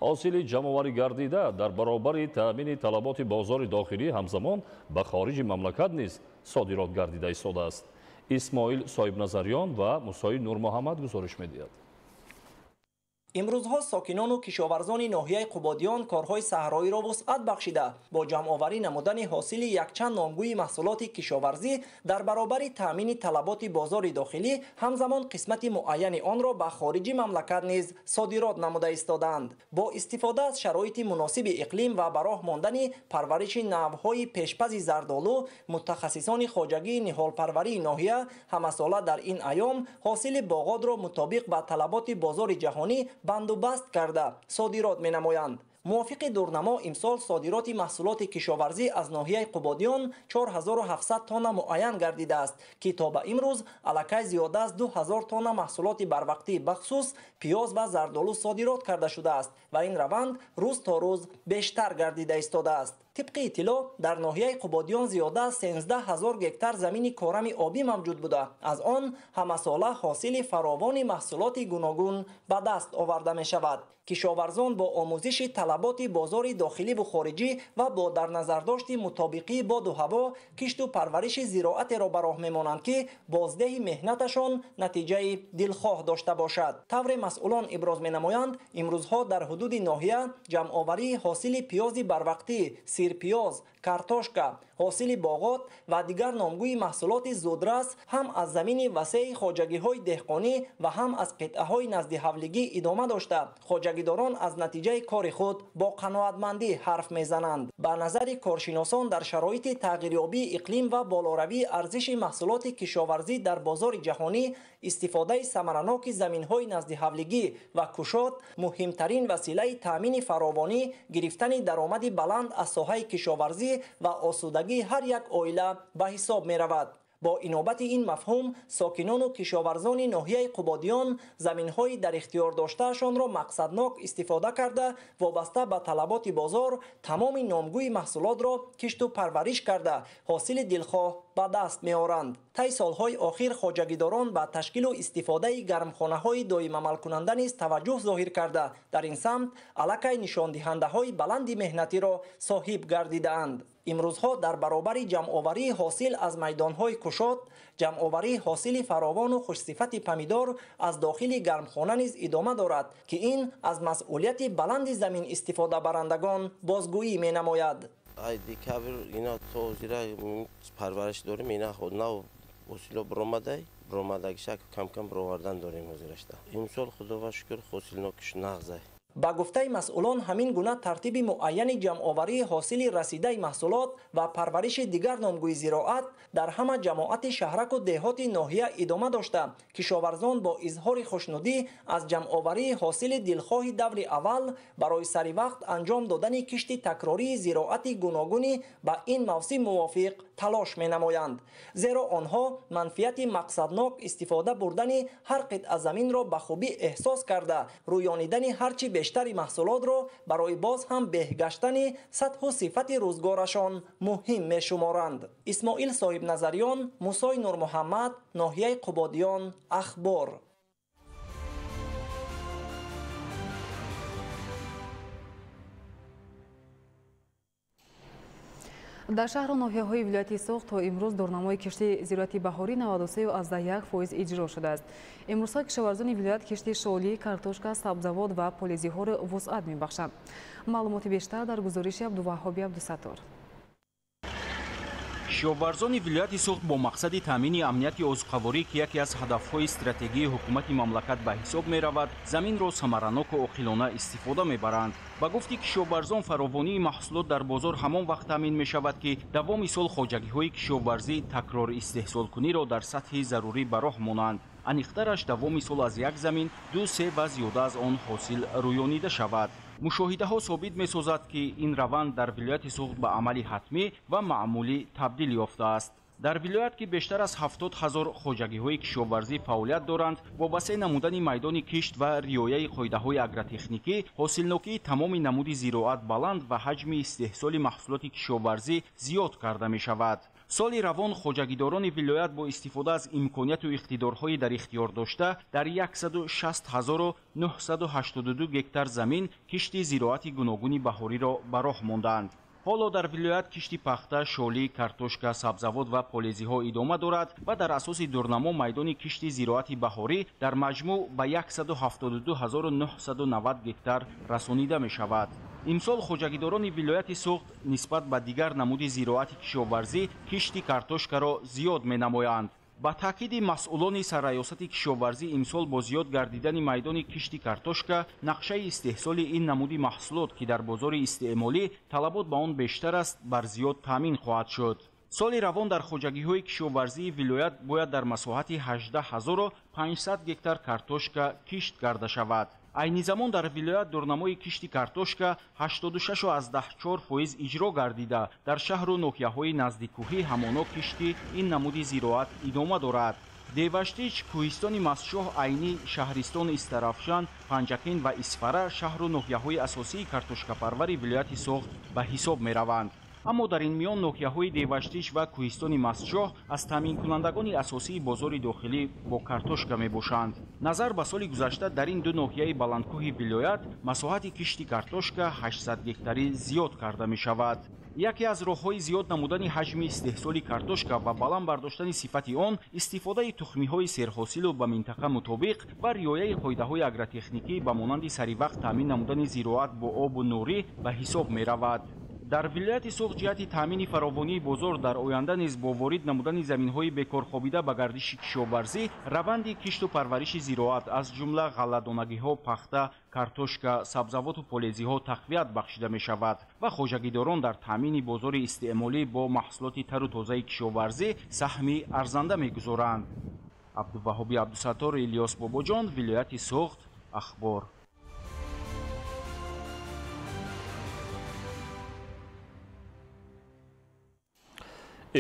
Ҳосили ҷамъоварӣ гардида дар баробари таъмини талаботи бозори дохилӣ ҳамзамон ба хориҷи мамлакат низ содирот гардида истодааст. Исмоил Соҳибназарён ва Мусои Нурмуҳаммад гузориш медиҳад. Имрӯзҳо сокинону кишоварзони ноҳияи Қубодиён корҳои саҳроиро вусъат бахшида, бо ҷамъоварӣ намудани ҳосили якчанд номгӯи маҳсулоти кишоварзӣ дар баробари таъмини талаботи бозори дохилӣ ҳамзамон қисмати муайяни онро ба хориҷи мамлакат низ содирот намуда истодаанд. Бо истифода аз шароити муносиби иқлим ва ба роҳ мондани парвариши навъҳои пешпази зардолу, мутахассисони хоҷагии ниҳолпарварии ноҳия ҳамасола дар ин айём ҳосили боғотро мутобиқ ба талаботи бозори ҷаҳонӣ бандубаст карда содирот менамоянд. Мувофиқи дурнамо имсол содироти маҳсулоти кишоварзӣ аз ноҳияи Қубодиён 4700 тонна муайян гардидааст, ки то ба имрӯз аллакай зиёда аз 2000 тонна маҳсулоти барвақтӣ бахусус пиёз ва зардолу содирот карда шудааст ва ин раванд рӯз то рӯз бештар гардида истодааст. Тибқи иттилоъ дар ноҳияи Қубодиён зиёда аз 13000 гектар замини корами обӣ мавҷуд буда, аз он ҳамасола ҳосили фаровони маҳсулоти гуногун ба даст оварда мешавад. Кишоварзон бо омӯзиши талаботи бозори дохиливу хориҷӣ ва бо дар назардошти мутобиқии боду ҳаво кишту парвариши зироатеро ба роҳ мемонанд, ки боздеҳи меҳнаташон натиҷаи дилхоҳ дошта бошад. Тавре масъулон иброз менамоянд, имрӯзҳо дар ҳудуди ноҳия ҷамъоварии ҳосили пиёзи барвақтӣ, сирпиёз, картошка, Ҳосили боғот ва дигар номгӯи маҳсулоти зудрас ҳам аз замини васеи хоҷагиҳои деҳқонӣ ва ҳам аз қитъаҳои наздиҳавлигӣ идома дошта, хоҷагидорон аз натиҷаи кори худ бо қаноатмандӣ ҳарф мезананд. Ба назари коршиносон, дар шароити тағйирёбии иқлим ва болоравии арзиши маҳсулоти кишоварзӣ дар бозори ҷаҳонӣ, истифодаи самараноки заминҳои наздиҳавлигӣ ва кушод муҳимтарин василаи таъмини фаровонӣ, гирифтани даромади баланд аз соҳаи кишоварзӣ ва осудагии ҳар як оила ба ҳисоб меравад. Бо инобати ин мафҳум, сокинону кишоварзони ноҳияи Қубодиён заминҳои дар ихтиёр доштаашонро мақсаднок истифода карда, вобаста ба талаботи бозор тамоми номгӯи маҳсулотро кишту парвариш карда, ҳосили дилхоҳ ба даст меоранд. Тай солҳои охир хоҷагидорон ба ташкилу истифодаи гармхонаҳои доимамалкунанда низ таваҷҷӯҳ зоҳир карда, дар ин самт аллакай нишондиҳандаҳои баланди меҳнатиро соҳиб гардидаанд. Имрӯзҳо дар баробари ҷамъоварии ҳосил аз майдонҳои кушод, ҷамъоварии ҳосили фаровону хушсифати помидор аз дохили гармхона низ идома дорад, ки ин аз масъулияти баланди замин истифодабарандагон бозгӯӣ менамояд. Ай декабр ина то зира парвариш дорем, ина нав ҳосило баромадай, баромадагиша кам-кам баровардан дорем ҳозирашта. Имсол худо шукр ҳосилнокиш нағзай. Ба гуфтаи масъулон, ҳамин гуна тартиби муайяни ҷамъоварии ҳосили расидаи маҳсулот ва парвариши дигар номгӯи зироат дар ҳама ҷамоати шаҳраку деҳоти ноҳия идома дошта, кишоварзон бо изҳори хушнудӣ аз ҷамъоварии ҳосили дилхоҳи даври аввал барои саривақт анҷом додани кишти такрории зироати гуногунӣ ба ин мавсим мувофиқ талош менамоянд, зеро онҳо манфиати мақсаднок истифода бурдани ҳар қитъа заминро ба хубӣ эҳсос карда, рӯёнидани ҳарчи бештари маҳсулотро барои боз ҳам беҳгаштани сатҳу сифати рӯзгорашон муҳим мешуморанд. Исмоил Соҳибназариён, Мусои Нурмуҳаммад, ноҳияи Қубодиён, Ахбор. Дар шаҳру ноҳияҳои вилояти Суғд то имрӯз дурнамои кишти зироати баҳорӣ 93,1% иҷро шудааст. Имрӯзҳо кишоварзони вилоят кишти шолӣ, картошка, сабзавот ва полезиҳоро вусъат мебахшанд. Маълумоти бештар дар гузориши Абдуваҳҳоби Абдусаттор. Кишоварзони вилояти Суғд бо мақсади таъмини амнияти озуқаворӣ, ки яке аз ҳадафҳои стратегии ҳукумати мамлакат ба ҳисоб меравад, заминро самараноку оқилона истифода мебаранд. Ба гуфти кишоварзон, фаровонии маҳсулот дар бозор ҳамон вақт таъмин мешавад, ки давоми сол хоҷагиҳои кишоварзӣ такрор истеҳсолкуниро дар сатҳи зарурӣ ба роҳ монанд. Аниқтараш, давоми сол аз як замин 2-3 ва зиёда аз он ҳосил рӯёнида шавад. Мушоҳидаҳо собит месозад, ки ин раванд дар вилояти Суғд ба амали ҳатмӣ ва маъмулӣ табдил ёфтааст. Дар вилоят, ки бештар аз 70 ҳазор хоҷагиҳои кишоварзӣ фаъолият доранд, бо васеъ намудани майдони кишт ва риояи қоидаҳои агротехникӣ, ҳосилнокии тамоми намуди зироат баланд ва ҳаҷми истеҳсоли маҳсулоти кишоварзӣ зиёд карда мешавад. Соли равон хоҷагидорони вилоят бо истифода аз имконияту иқтидорҳои дар ихтиёр дошта дар 160 982 гектар замин кишти зироати гуногуни баҳориро ба роҳ мондаанд. Ҳоло дар вилоят кишти пахта, шолӣ, картошка, сабзавот ва полезиҳо идома дорад ва дар асоси дурнамо майдони кишти зироати баҳорӣ дар маҷмӯъ ба 172 990 гектар расонида мешавад. Имсол хоҷагидорони вилояти Суғд нисбат ба дигар намуди зироати кишоварзӣ кишти картошкаро зиёд менамоянд. Ба таъкиди масъулони сарраёсати кишоварзӣ, имсол бо зиёд гардидани майдони кишти картошка нақшаи истеҳсоли ин намуди маҳсулот, ки дар бозори истеъмолӣ талабот ба он бештар аст, бар зиёд таъмин хоҳад шуд. Соли равон дар хоҷагиҳои кишоварзии вилоят бояд дар масоҳати 18 500 гектар картошка кишт карда шавад. Айни замон дар вилоят дурнамои кишти картошка 86,4% иҷро гардида, дар шаҳру ноҳияҳои наздиккӯҳӣ ҳамоно кишти ин намуди зироат идома дорад. Деваштич, кӯҳистони Мастшоҳ, Айнӣ, шаҳристони Истарафшан, Панҷакент ва Исфара шаҳру ноҳияҳои асосии картошкапарвари вилояти Суғд ба ҳисоб мераванд. Аммо дар ин миён ноҳияҳои Деваштич ва кӯҳистони Мастшоҳ аз таъминкунандагони асосии бозори дохилӣ бо картошка мебошанд. Назар ба соли гузашта дар ин ду ноҳияи баландкӯҳи вилоят масоҳати кишти картошка 800 гектарӣ зиёд карда мешавад. Яке аз роҳҳои зиёд намудани ҳаҷми истеҳсоли картошка ва баланд бардоштани сифати он истифодаи тухмиҳои серҳосилу ба минтақа мутобиқ ва риояи қоидаҳои агротехникӣ ба монанди саривақт таъмин намудани зироат бо обу нурӣ ба ҳисоб меравад. Дар вилояти Суғд ҷиҳати таъмини фаровонии бозор дар оянда низ бо ворид намудани заминҳои бекорхобида ба гардиши кишоварзӣ, раванди кишту парвариши зироат аз ҷумла ғалладонагиҳо, пахта, картошка, сабзавоту полезиҳо тақвият бахшида мешавад ва хоҷагидорон дар таъмини бозори истеъмолӣ бо маҳсулоти тару тозаи кишоварзӣ саҳми арзанда мегузоранд. Абдуваҳоби Абдусаттор, Илёс Бобоҷон, вилояти Суғд, Ахбор.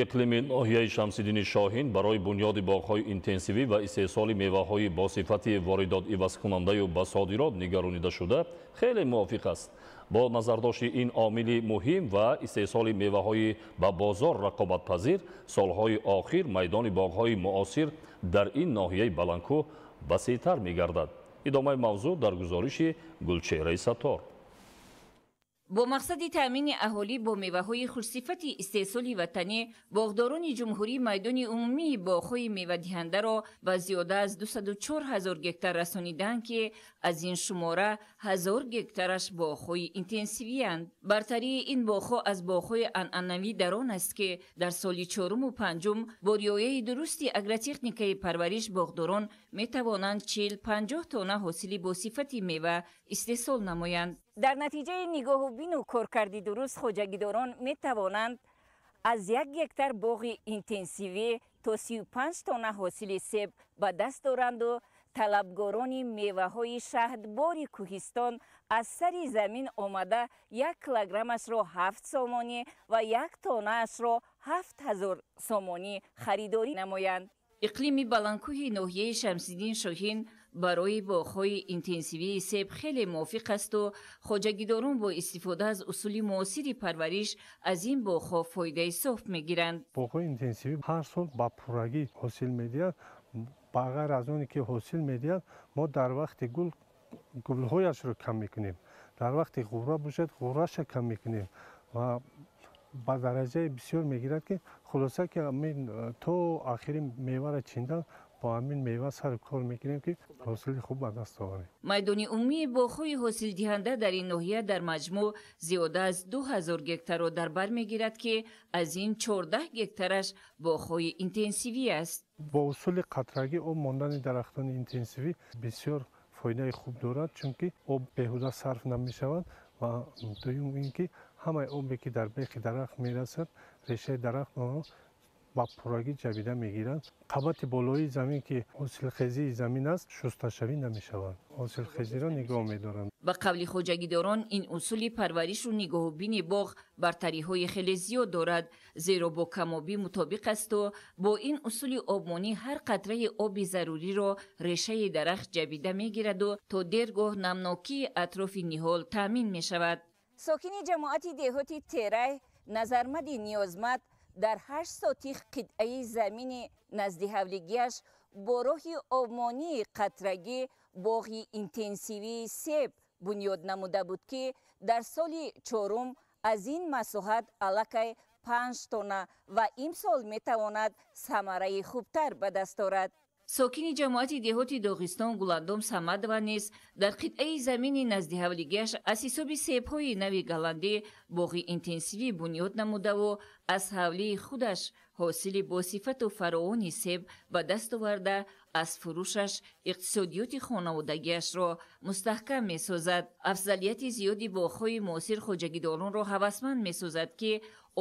Иқлими ноҳияи Шамсиддини Шоҳин барои бунёди боғҳои интенсивӣ ва истеҳсоли меваҳои бо сифати воридот ивазкунандаю ба содирот нигаронида шуда хеле мувофиқ аст. Бо назардошти ин омили муҳим ва истеҳсоли меваҳои ба бозор рақобатпазир, солҳои охир майдони боғҳои муосир дар ин ноҳияи баландкӯҳ васеътар мегардад. Идомаи мавзӯъ дар гузориши Гулчеҳраи Саттор. Бо мақсади таъмини аҳолӣ бо меваҳои хушсифати истеҳсоли ватанӣ, боғдорони ҷумҳурӣ майдони умумии боғҳои мевадиҳандаро ба зиёда аз 204 ҳазор гектар расонидаанд, ки аз ин шумора 1000 гектараш боғҳои интенсивиянд. Бартарии ин боғҳо аз боғҳои анъанавӣ дар он аст, ки дар соли чоруму панҷум бо риояи дурусти агротехникаи парвариш боғдорон метавонанд 40-50 тонна ҳосили босифати мева истеҳсол намоянд. Дар натиҷаи нигоҳубину коркарди дуруст хоҷагидорон метавонанд аз 1 гектар боғи интенсивӣ то 35 тонна ҳосили себ ба даст оранду талабгорони меваҳои шаҳдбори кӯҳистон аз сари замин омада 1 килограммашро 7 сомонӣ ва 1 тоннаашро 7000 сомонӣ харидорӣ намоянд. Иқлими баландкӯҳи ноҳияи Шамсиддин Шоҳин барои боғҳои интенсивии себ хеле мувофиқ асту хоҷагидорон бо истифода аз усули муосири парвариш аз ин боғҳо фоидаи соф мегиранд. Боғҳои интенсивӣ ҳар сол ба пуррагӣ ҳосил медиҳад. Ба ғайр аз оне ки ҳосил медиҳад, мо дар вақти гул гулҳояшро кам мекунем, дар вақти ғурра бошад ғурраша кам мекунем ва ба дараҷаи бисёр мегирад, ки хулоса ки то охири меваро чиндан бо ҳамин мева сару кор мекунем, ки ҳосили хуб ба даст оварем. Майдони умумии боғҳои ҳосилдиҳанда дар ин ноҳия дар маҷмӯъ зиёда аз 2000 гектарро дар бар мегирад, ки аз ин 14 гектараш боғҳои интенсивӣ аст. Бо усули қатрагӣ об мондани дарахтони интенсивӣ бисёр фоидаи хуб дорад, чунки об беҳуда сарф намешавад ва дуюм ин ки ҳамаи обе ки дар бехи дарахт мерасад, решаи дарахт онро ба пуррагӣ ҷабида мегиранд. Қабати болоии замин ки ҳосилхезии замин аст, шусташавӣ намешавад, ҳосилхезиро нигоҳ медоранд. Ба қавли хоҷагидорон, ин усули парваришу нигоҳубини боғ бартариҳои хеле зиёд дорад, зеро бо камобӣ мутобиқ асту бо ин усули обмонӣ ҳар қатраи оби заруриро решаи дарахт ҷабида мегираду то дергоҳ намнокии атрофи ниҳол таъмин мешавад. Сокини ҷамоати деҳоти Терай Назармади Ниёзмад дар 8 сотих қитъаи замини назди ҳавлигиаш бо роҳи обмонии қатрагӣ боғи интенсивии себ бунёд намуда буд, ки дар соли чорум аз ин масоҳат аллакай 5 тонна ва имсол метавонад самараи хубтар ба даст орад. Сокини ҷамоати деҳоти Доғистон Гуландом Самадова низ дар қитъаи замини назди ҳавлигиаш аз ҳисоби себҳои нави голландӣ боғи интенсивӣ бунёд намудаву аз ҳавлии худаш ҳосили босифату фаровони себ ба даст оварда аз фурӯшаш иқтисодиёти хонаводагиашро мустаҳкам месозад. Афзалияти зиёди боғҳои муосир хоҷагидоронро ҳавасманд месозад, ки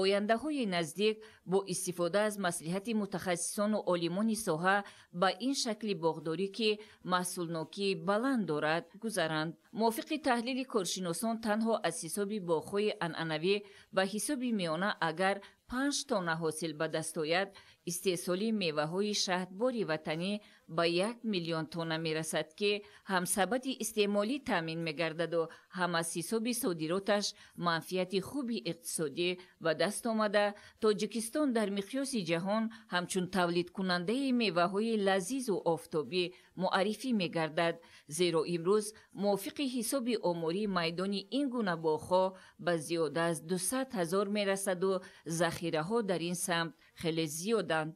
ояндаҳои наздик бо истифода аз маслиҳати мутахассисону олимони соҳа ба ин шакли боғдорӣ, ки маҳсулнокии баланд дорад, гузаранд. Мувофиқи таҳлили коршиносон, танҳо аз ҳисоби боғҳои анъанавӣ ба ҳисоби миёна агар 5 тонна ҳосил ба даст ояд, истеҳсоли меваҳои шаҳдбори ватанӣ ба 1 миллион тонна мерасад, ки ҳам сабади истеъмолӣ таъмин мегардаду ҳам аз ҳисоби содироташ манфиати хуби иқтисодӣ ба даст омада, Тоҷикистон дар миқёси ҷаҳон ҳамчун тавлидкунандаи меваҳои лазизу офтобӣ муаррифӣ мегардад, зеро имрӯз мувофиқи ҳисоби оморӣ майдони ин гуна боғҳо ба зиёда аз 200 000 мерасаду захираҳо дар ин самт хеле зиёданд.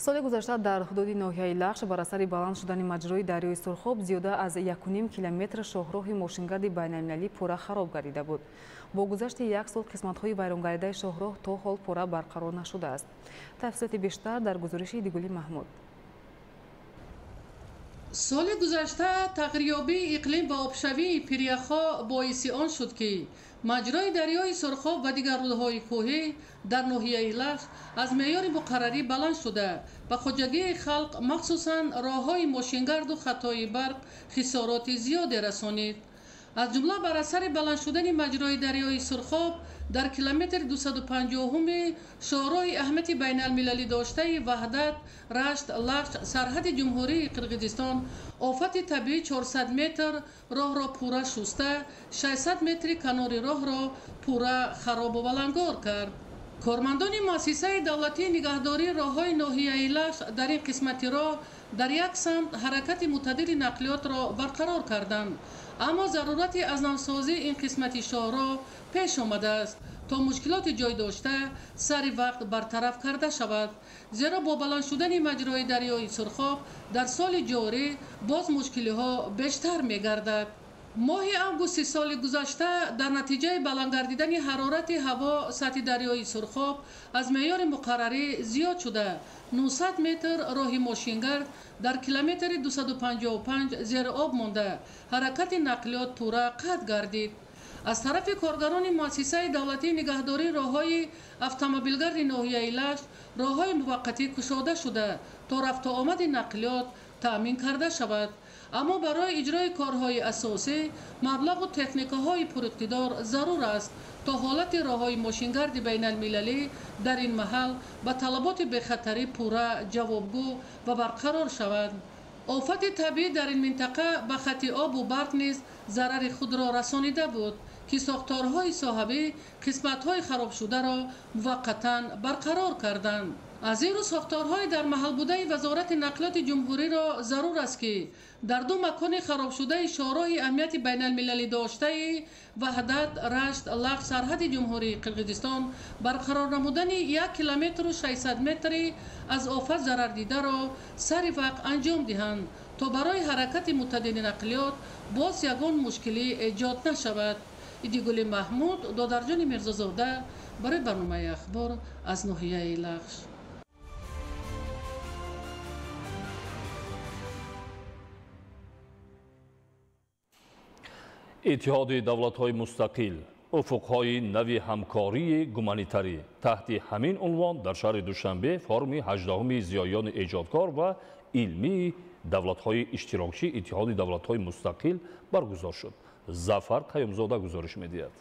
Соли гузашта дар ҳудуди ноҳияи Лахш бар асари баланд шудани маҷрои дарёи Сурхоб зиёда аз 1,5 километр шоҳроҳи мошингарди байналмилалӣ пурра хароб гардида буд. Бо гузашти як сол қисматҳои вайронгардидаи шоҳроҳ то ҳол пурра барқарор нашудааст. Тафсилоти бештар дар гузориши Дигули Маҳмуд. Соли гузашта тағйирёбии иқлим ва обшавии пиряхҳо боиси он шуд, ки маҷрои дарёи Сурхоб ва дигар рӯдҳои кӯҳӣ дар ноҳияи Лахш аз меъёри муқаррарӣ баланд шуда, ба хоҷагии халқ, махсусан роҳҳои мошингарду хатҳои барқ хисороти зиёде расонид. Аз ҷумла бар асари баланд шудани маҷрои дарёи Сурхоб дар километри 250-уми шоҳроҳи аҳамияти байналмилалӣ доштаи Ваҳдат, Рашт, Лахш, сарҳади Ҷумҳурии Қирғизистон офати табиӣ 400 метр роҳро пурра шуста, 600 метри канори роҳро пурра харобу валангор кард. Кормандони муассисаи давлатии нигаҳдории роҳҳои ноҳияи Лахш дар ин қисмати роҳ дар як самт ҳаракати мӯътадили нақлиётро барқарор карданд, аммо зарурати аз навсозии ин қисмати шоҳроҳ пеш омадааст, то мушкилоти ҷой дошта сари вақт бартараф карда шавад, зеро бо баланд шудани маҷрои дарёи Сурхоб дар соли ҷорӣ боз мушкилиҳо бештар мегардад. Моҳи августи соли гузашта дар натиҷаи баланд гардидани ҳарорати ҳаво сатҳи дарёи Сурхоб аз меъёри муқаррарӣ зиёд шуда, 900 метр роҳи мошингард дар километри 255 зери об монда, ҳаракати нақлиёт пурра қатъ гардид. Аз тарафи коргарони муассисаи давлатии нигаҳдории роҳҳои автомобилгарди ноҳияи Лахш роҳҳои муваққатӣ кушода шуда, то рафтуомади нақлиёт таъмин карда шавад. Аммо барои иҷрои корҳои асосӣ маблағу техникаҳои пуриқтидор зарур аст, то ҳолати роҳҳои мошингарди байналмилалӣ дар ин маҳал ба талаботи бехатарӣ пурра ҷавобгӯ ва барқарор шавад. Офати табиӣ дар ин минтақа ба хати обу барқ низ зарари худро расонида буд, ки сохторҳои соҳавӣ қисматҳои харобшударо муваққатан барқарор карданд. Аз ин рӯ сохторҳои дар маҳал будаи Вазорати нақлиёти ҷумҳуриро зарур аст, ки дар ду макони харобшудаи шоҳроҳи аҳамияти байналмилалӣ доштаи Ваҳдат, Рашт, Лахш, сарҳади Ҷумҳурии Қирғизистон барқарор намудани 1 километру 600 метри аз офат зарардидаро сари вақт анҷом диҳанд, то барои ҳаракати мӯътадили нақлиёт боз ягон мушкилӣ эҷод нашавад. Идигули Маҳмуд, Додарҷони Мирзозода барои барномаи Ахбор аз ноҳияи Лахш. Иттиҳоди давлатҳои мустақил, уфуқҳои нави ҳамкории гуманитарӣ. Таҳти ҳамин унвон дар шаҳри Душанбе форуми 18-уми зиёиёни эҷодкор ва илмии давлатҳои иштирокчӣ Иттиҳоди давлатҳои мустақил баргузор шуд. Зафар Қаюмзода гузориш медиҳад.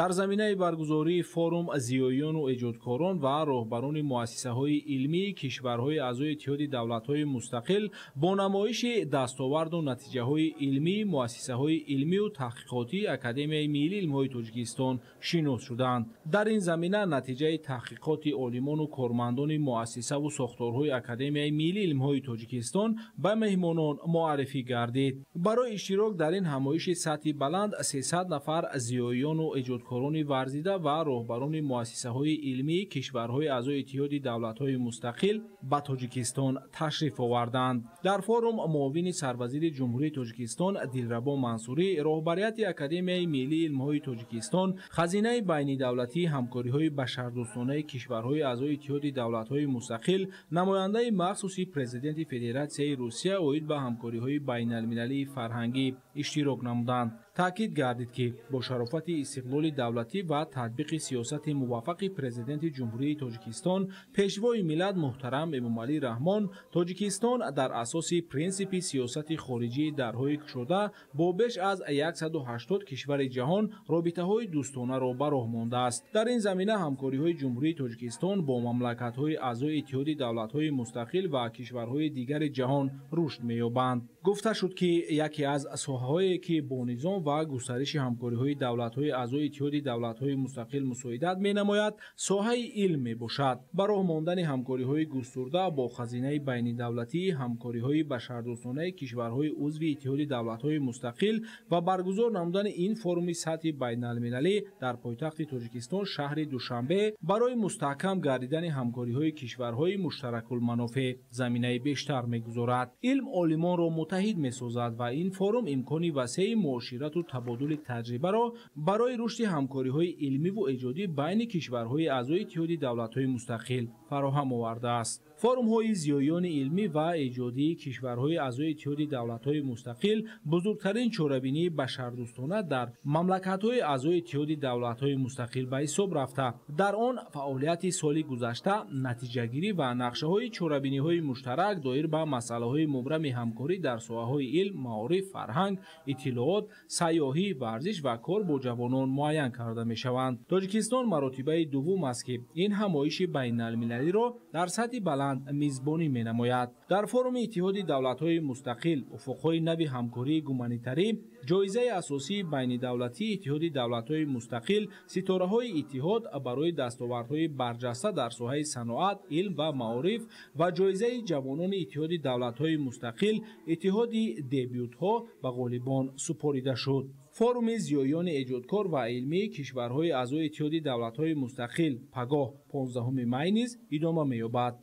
Дар заминаи баргузории форум зиёиёну эҷодкорон ва роҳбарони муассисаҳои илмии кишварҳои аъзои Иттиҳоди давлатҳои мустақил бо намоиши дастоварду натиҷаҳои илмии муассисаҳои илмию таҳқиқотии Академияи миллии илмҳои Тоҷикистон шинос шуданд. Дар ин замина натиҷаи таҳқиқоти олимону кормандони муассисаву сохторҳои Академияи миллии илмҳои Тоҷикистон ба меҳмонон муаррифӣ гардид. Барои иштирок дар ин ҳамоиши сатҳи баланд 300 нафар зиёиёну эҷодкорони варзида ва роҳбарони муассисаҳои илмии кишварҳои аъзои Иттиҳоди давлатҳои мустақил ба Тоҷикистон ташриф оварданд. Дар форум муовини сарвазири Ҷумҳурии Тоҷикистон Дилрабо Мансурӣ, роҳбарияти Академияи миллии илмҳои Тоҷикистон, хазинаи байнидавлатии ҳамкориҳои башардӯстонаи кишварҳои аъзои Иттиҳоди давлатҳои мустақил, намояндаи махсуси президенти Федератсияи Русия оид ба ҳамкориҳои байналмилалии фарҳангӣ иштирок намуданд. Таъкид гардид, ки бо шарофати истиқлоли давлатӣ ва татбиқи сиёсати муваффақи президенти Ҷумҳурии Тоҷикистон, пешвои миллат муҳтарам Эмомалӣ Раҳмон, Тоҷикистон дар асоси принсипи сиёсати хориҷии дарҳои кушода бо беш аз 180 кишвари ҷаҳон робитаҳои дӯстонаро ба роҳ мондааст. Дар ин замина ҳамкориҳои Ҷумҳурии Тоҷикистон бо мамлакатҳои аъзои Иттиҳоди давлатҳои мустақил ва кишварҳои дигари ҷаҳон рушд меёбанд. Гуфта шуд, ки яке аз соҳаҳое ки бо низом ва густариши ҳамкориҳои давлатҳои аъзои Иттиҳоди давлатҳои мустақил мусоидат менамояд, соҳаи илм мебошад. Ба роҳ мондани ҳамкориҳои густурда бо хазинаи байнидавлатӣ, ҳамкориҳои башардӯстонаи кишварҳои узви Иттиҳоди давлатҳои мустақил ва баргузор намудани ин форуми сатҳи байналмилалӣ дар пойтахти Тоҷикистон шаҳри Душанбе барои мустаҳкам гардидани ҳамкориҳои кишварҳои муштаракулманофеъ заминаи бештар мегузорад. Илм олимонро муттаҳид месозад ва ин форум имкони васеи муоширату табодули таҷрибаро барои рушди ҳамкориҳои илмиву эҷодӣ байни кишварҳои аъзои Иттиҳоди давлатҳои мустақил фароҳам овардааст. Форумҳои зиёиёни илмӣ ва эҷодии кишварҳои аъзои Иттиҳоди давлатҳои мустақил бузургтарин чорабинии башардӯстона дар мамлакатҳои аъзои Иттиҳоди давлатҳои мустақил ба ҳисоб рафта. Дар он фаъолияти соли гузашта, натиҷагирӣ ва нақшаҳои чорабиниҳои муштарак доир ба масъалаҳои мубрами ҳамкорӣ дар соҳаҳои илм, маориф, фарҳанг, иттилоот, сайёҳӣ, варзиш ва кор бо ҷавонон муайян карда мешаванд. Тоҷикистон маротибаи дуввум аст, ки ин ҳамоиши байналмилалиро дар сатҳи баланд мизбонӣ менамояд. Дар форуми Иттиҳоди давлатҳои мустақил уфуқҳои нави ҳамкории гуманитарӣ, ҷоизаи асосии байнидавлатии Иттиҳоди давлатҳои мустақил, ситораҳои иттиҳод барои дастовардҳои барҷаста дар соҳаи саноат, илм ва маориф ва ҷоизаи ҷавонони Иттиҳоди давлатҳои мустақил, иттиҳоди дебютҳо ба ғолибон супорида шуд. Форуми зиёиёни эҷодкор ва илмии кишварҳои аъзои Иттиҳоди давлатҳои мустақил пагоҳ 15 май низ идома меёбад.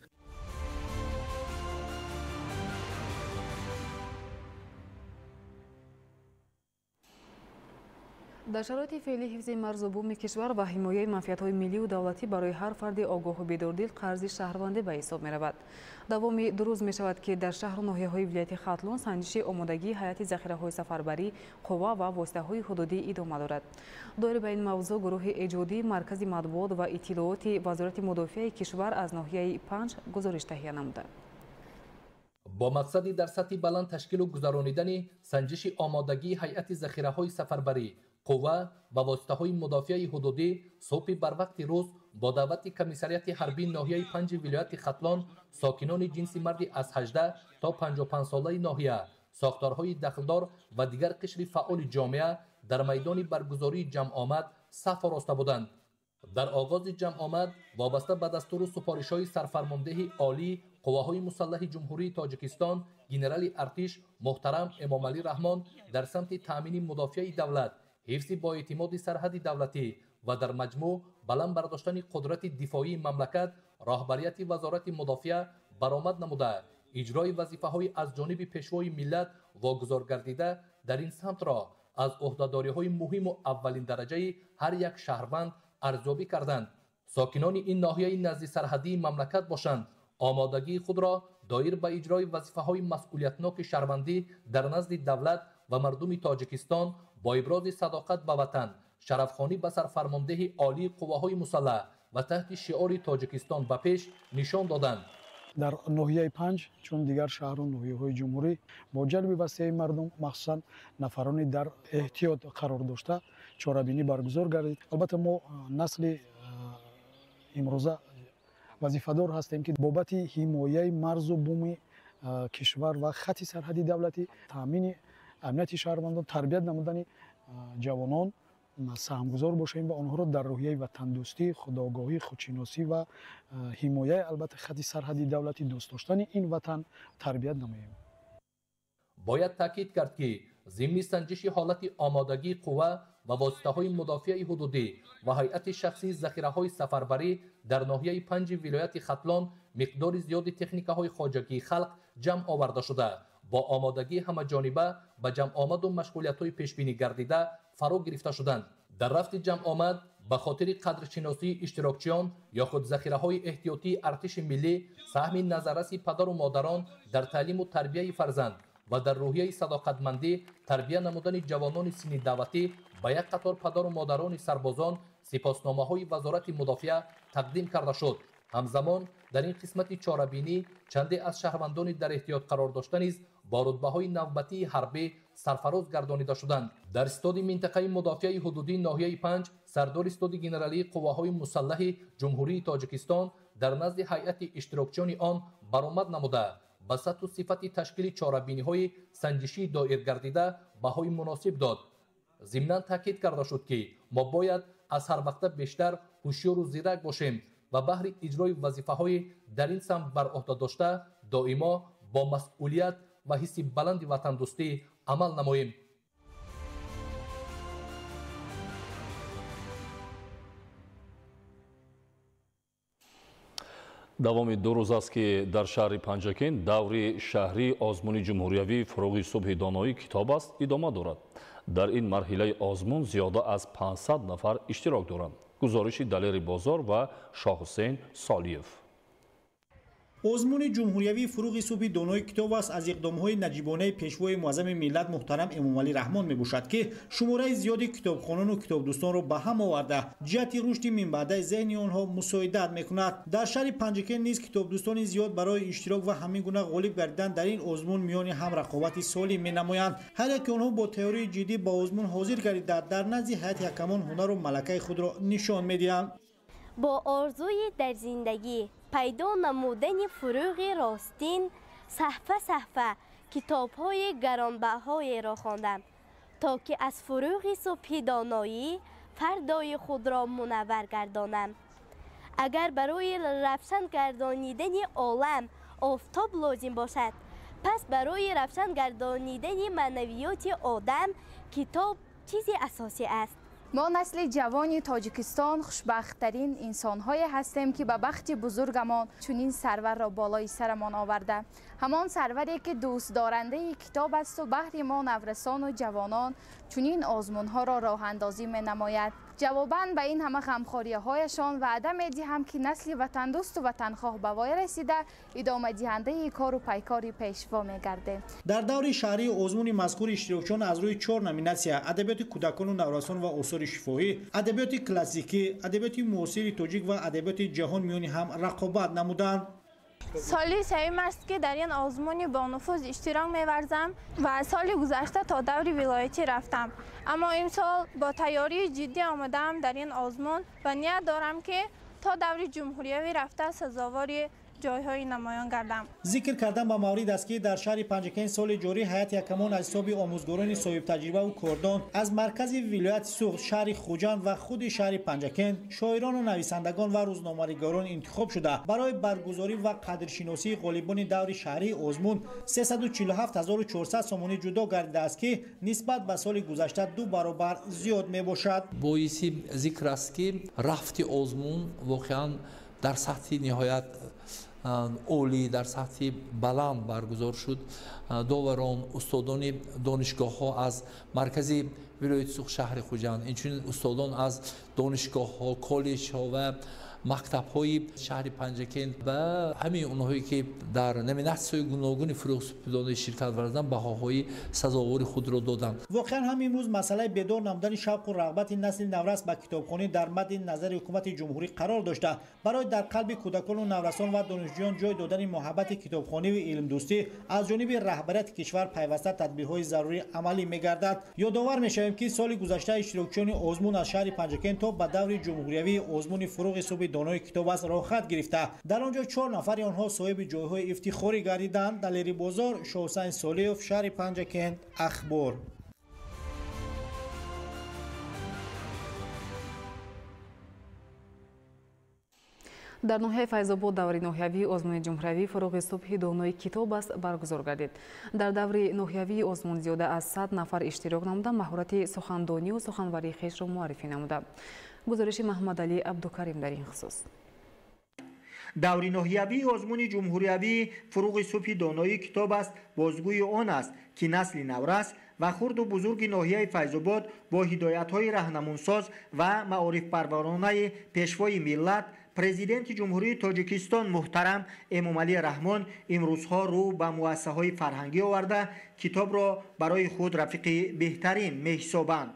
Дар шароити феълӣ ҳифзи марзу буми кишвар ва ҳимояи манфиатҳои миллию давлатӣ барои ҳар фарди огоҳу бедордил қарзи шаҳрвандӣ ба ҳисоб меравад. Давоми 2 рӯз мешавад, ки дар шаҳру ноҳияҳои вилояти Хатлон санҷиши омодагии ҳайати захираҳои сафарбарӣ, қувва ва воситаҳои ҳудудӣ идома дорад. Доир ба ин мавзӯъ гурӯҳи эҷодии Маркази матбуот ва иттилооти Вазорати мудофиаи кишвар аз ноҳияи 5 гузориш таҳия намуда. Бо мақсади дар сатҳи баланд ташкилу гузаронидани санҷиши омодагии ҳайати захираҳои сафарбарӣ, қувва ва воситаҳои мудофиаи ҳудудӣ субҳи барвақти рӯз бо даъвати комиссариати ҳарбии ноҳияи 5 вилояти Хатлон сокинони ҷинси марди аз 18 то 55 солаи ноҳия, сохторҳои дахлдор ва дигар қишри фаъоли ҷомеа дар майдони баргузории ҷамъомад саф ороста буданд. Дар оғози ҷамъомад вобаста ба дастуру супоришҳои сарфармондеҳи олии қувваҳои мусаллаҳи Ҷумҳурии Тоҷикистон генерали артиш муҳтарам Эмомалӣ Раҳмон дар самти таъмини мудофиаи давлат, ҳифзи боэътимоди сарҳади давлатӣ ва дар маҷмӯъ баланд бардоштани қудрати дифоии мамлакат роҳбарияти Вазорати мудофиа баромад намуда, иҷрои вазифаҳои аз ҷониби пешвои миллат вогузор гардида дар ин самтро аз ӯҳдадориҳои муҳиму аввалиндараҷаи ҳар як шаҳрванд арзёбӣ карданд. Сокинони ин ноҳияи назди сарҳадии мамлакат бошанд, омодагии худро доир ба иҷрои вазифаҳои масъулиятноки шаҳрвандӣ дар назди давлат ва мардуми Тоҷикистон бо ибрози садоқат ба ватан, шарафхонӣ ба сарфармондеҳи олии қувваҳои мусаллаҳ ва таҳти шиори Тоҷикистон ба пеш нишон доданд. Дар ноҳияи 5 чун дигар шаҳру ноҳияҳои ҷумҳурӣ бо ҷалби васеи мардум, махсусан нафарони дар эҳтиёт қарор дошта, чорабинӣ баргузор гардид. Албатта мо насли имрӯза вазифадор ҳастем, ки бобати ҳимояи марзу буми кишвар ва хати сарҳади давлатӣ, таъмини амнияти шаҳрвандон, тарбият намудани ҷавонон саҳмгузор бошем ва онҳоро дар рӯҳияи ватандӯстӣ, худогоҳӣ, худшиносӣ ва ҳимояи албатта хати сарҳади давлатӣ, дӯст доштани ин ватан тарбият намоем. Бояд таъкид кард, ки зимни санҷиши ҳолати омодагии қувва ва воситаҳои мудофиаи ҳудудӣ ва ҳайати шахсии захираҳои сафарбарӣ дар ноҳияи 5 вилояти Хатлон миқдори зиёди техникаҳои хоҷагии халқ ҷамъ оварда шуда, бо омодагии ҳамаҷониба ба ҷамъомаду машғулиятҳои пешбинӣ гардида фаро гирифта шуданд. Дар рафти ҷамъомад ба хотири қадршиносии иштирокчиён ё худ захираҳои эҳтиётии артиши миллӣ саҳми назарраси падару модарон дар таълиму тарбияи фарзанд ва дар рӯҳияи садоқатмандӣ тарбия намудани ҷавонони синни даъватӣ ба як қатор падару модарони сарбозон сипосномаҳои Вазорати мудофиа тақдим карда шуд. Ҳамзамон дар ин қисмати чорабинӣ чанде аз шаҳрвандони дар эҳтиёт қарор дошта низ бо рутбаҳои навбатии ҳарбӣ сарфароз гардонида шуданд. Дар истоди минтақаи мудофиаи ҳудудии ноҳияи 5 сардори истоди генералии қувваҳои мусаллаҳи Ҷумҳурии Тоҷикистон дар назди ҳайати иштирокчиёни он баромад намуда, ба сатҳу сифати ташкили чорабиниҳои санҷишии доир гардида баҳои муносиб дод. Зимнан таъкид карда шуд, ки мо бояд аз ҳар вақта бештар ҳушёру зирак бошем ва баҳри иҷрои вазифаҳои дар ин самт бар ӯҳда дошта доимо бо масъулият ва ҳисси баланди ватандӯстӣ амал намоем. Давоми 2 рӯз аст, ки дар шаҳри Панҷакент даври шаҳрии озмуни ҷумҳуриявии фуруғи субҳи доноӣ китоб аст идома дорад. Дар ин марҳилаи озмун зиёда аз 500 нафар иштирок доранд. Гузориши Далери Бозор ва Шоҳҳусейн Солиев. Озмуни ҷумҳуриявии фуруғи субҳи донои китоб аст аз иқдомҳои наҷибонаи пешвои муаззами миллат муҳтарам Эмомалӣ Раҳмон мебошад, ки шумораи зиёди китобхонону китобдӯстонро ба ҳам оварда, ҷиҳати рушди минбаъдаи зеҳни онҳо мусоидат мекунад. Дар шаҳри Панҷакент низ китобдӯстони зиёд барои иштирок ва ҳамин гуна ғолиб гардидан дар ин озмун миёни ҳам рақобати солим менамоянд. Ҳар яке онҳо бо тайёрии ҷиддӣ ба озмун ҳозир гардида, дар назди ҳайати ҳакамон ҳунару малакаи худро нишон медиҳанд. Бо орзуи дар зиндагӣ пайдо намудани фуруғи ростин саҳфа саҳфа китобҳои гаронбаҳоеро хондам, то ки аз фуруғи субҳи доноӣ фардои худро мунаввар гардонам. Агар барои равшан гардонидани олам офтоб лозим бошад, пас барои равшан гардонидани маънавиёти одам китоб чизи асосӣ аст. Мо насли ҷавони Тоҷикистон хушбахттарин инсонҳое ҳастем, ки ба бахти бузургамон чунин сарварро болои сарамон оварда. Ҳамон сарваре, ки дӯстдорандаи китоб асту баҳри мо наврасону ҷавонон чунин озмунҳоро роҳандозӣ менамояд. Ҷавобан ба ин ҳама ғамхориҳояшон ваъда медиҳам, ки насли ватандӯсту ватанхоҳ ба воя расида идомадиҳандаи кору пайкори пешво мегардем. Дар даври шаҳрии озмуни мазкур иштирокчиён аз рӯи 4 номинатсия: адабиёти кӯдакону наврасон ва осори шифоҳӣ, адабиёти классикӣ, адабиёти муосири тоҷик ва адабиёти ҷаҳон миёни ҳам рақобат намуданд. Соли сеюм аст, ки дар ин озмуни бонуфуз иштирок меварзам ва соли гузашта то даври вилоятӣ рафтам. Аммо имсол бо тайёрии ҷиддӣ омадаам дар ин озмун ва ният дорам, ки то даври ҷумҳуриявӣ рафта сазовори ҷойҳои намоён гардам. Зикр кардан ба маврид аст, ки дар шаҳри Панҷакент соли ҷорӣ ҳайати ҳакамон аз ҳисоби омӯзгорони соҳибтаҷрибаву кордон аз маркази вилояти Суғд, шаҳри Хуҷанд ва худи шаҳри Панҷакент шоирону нависандагон ва рӯзноманигорон интихоб шуда, барои баргузорӣ ва қадршиносии ғолибони даври шаҳрии озмун 347 400 сомонӣ ҷудо гардидааст, ки нисбат ба соли гузашта 2 баробар зиёд мебошад. Боиси зикр аст, ки рафти озмун воқеан дар сатҳи ниҳоят олӣ, дар сатҳи баланд баргузор шуд. Доварон, устодони донишгоҳҳо аз маркази вилояти Суғд, шаҳри Хуҷанд, инчунин устодон аз донишгоҳҳо, коллеҷҳо ва мактабҳои шаҳри Панҷакент ва ҳамаи онҳое, ки дар номинатсияҳои гуногуни фуруғи субҳи доноӣ ширкат варзиданд, баҳоҳои сазовори худро доданд. Воқеан ҳам имрӯз масъалаи бедор намудани шавқу рағбати насли наврас ба китобхонӣ дар мадди назари ҳукумати ҷумҳурӣ қарор дошта, барои дар қалби кӯдакону наврасон ва донишҷӯён ҷой додани муҳаббати китобхониву илмдӯстӣ аз ҷониби раҳбарияти кишвар пайваста тадбирҳои зарурӣ амалӣ мегардад. Ёдовар мешавем, ки соли гузашта иштирокчиёни озмун аз шаҳри Панҷакент то ба даври ҷумҳуриявии озмуни фуруғи субҳи донои китоб аст роҳхат гирифта, дар он ҷо 4 нафари онҳо соҳиби ҷойҳои ифтихорӣ гардиданд. Далери Бозор, Шоҳҳусайн Солиев, шаҳри Панҷакент, Ахбор. Дар ноҳияи Файзобод даври ноҳиявии озмуни ҷумҳуриявии фуруғи субҳи донои китоб аст баргузор гардид. Дар даври ноҳиявии озмун зиёда аз 100 нафар иштирок намуда, маҳорати сухандонию суханварии хешро муаррифӣ намуда. Гузориши Маҳмадалӣ Абдукарим дар ин хусус. Даври ноҳиявии озмуни ҷумҳуриявии фуруғи субҳи доноии китоб аст бозгӯи он аст, ки насли наврас ва хурду бузурги ноҳияи Файзобод бо ҳидоятҳои раҳнамунсоз ва маорифпарваронаи пешвои миллат, президенти ҷумҳурии Тоҷикистон муҳтарам Эмомалӣ Раҳмон имрӯзҳо рӯ ба муассисаҳои фарҳангӣ оварда, китобро барои худ рафиқи беҳтарин меҳисобанд.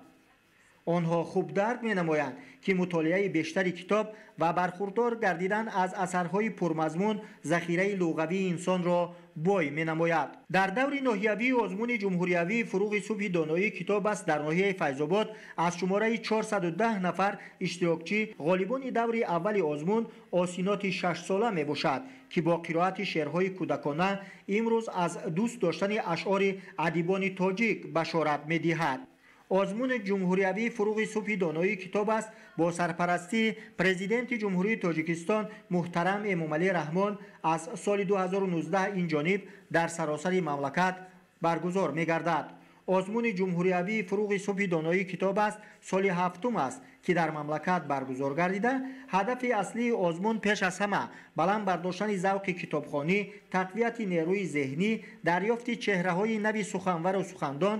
Онҳо хуб дарк менамоянд, ки мутолиаи бештари китоб ва бархурдор гардидан аз асарҳои пурмазмун захираи луғавии инсонро бой менамояд. Дар даври ноҳиявии озмуни ҷумҳуриявии фуруғи субҳи доноии китоб аст дар ноҳияи Файзобод аз шумораи 410 нафар иштирокчӣ ғолибони даври аввали озмун осиноти 6сола мебошад, ки бо қироати шеърҳои кӯдакона имрӯз аз дӯст доштани ашъори адибони тоҷик башорат медиҳад. Озмуни ҷумҳуриявии фурӯғи субҳи доноии китоб аст бо сарпарастии Президенти Ҷумҳурии Тоҷикистон муҳтарам Эмомалӣ Раҳмон аз соли 2019 ин ҷониб дар саросари мамлакат баргузор мегардад. Озмуни ҷумҳуриявии фурӯғи субҳи доноии китоб аст соли ҳафтум аст, ки дар мамлакат баргузор гардида, ҳадафи аслии озмун пеш аз ҳама баланд бардоштани завқи китобхонӣ, тақвияти нерӯи зеҳнӣ, дарёфти чеҳраҳои нави суханвару сухандон,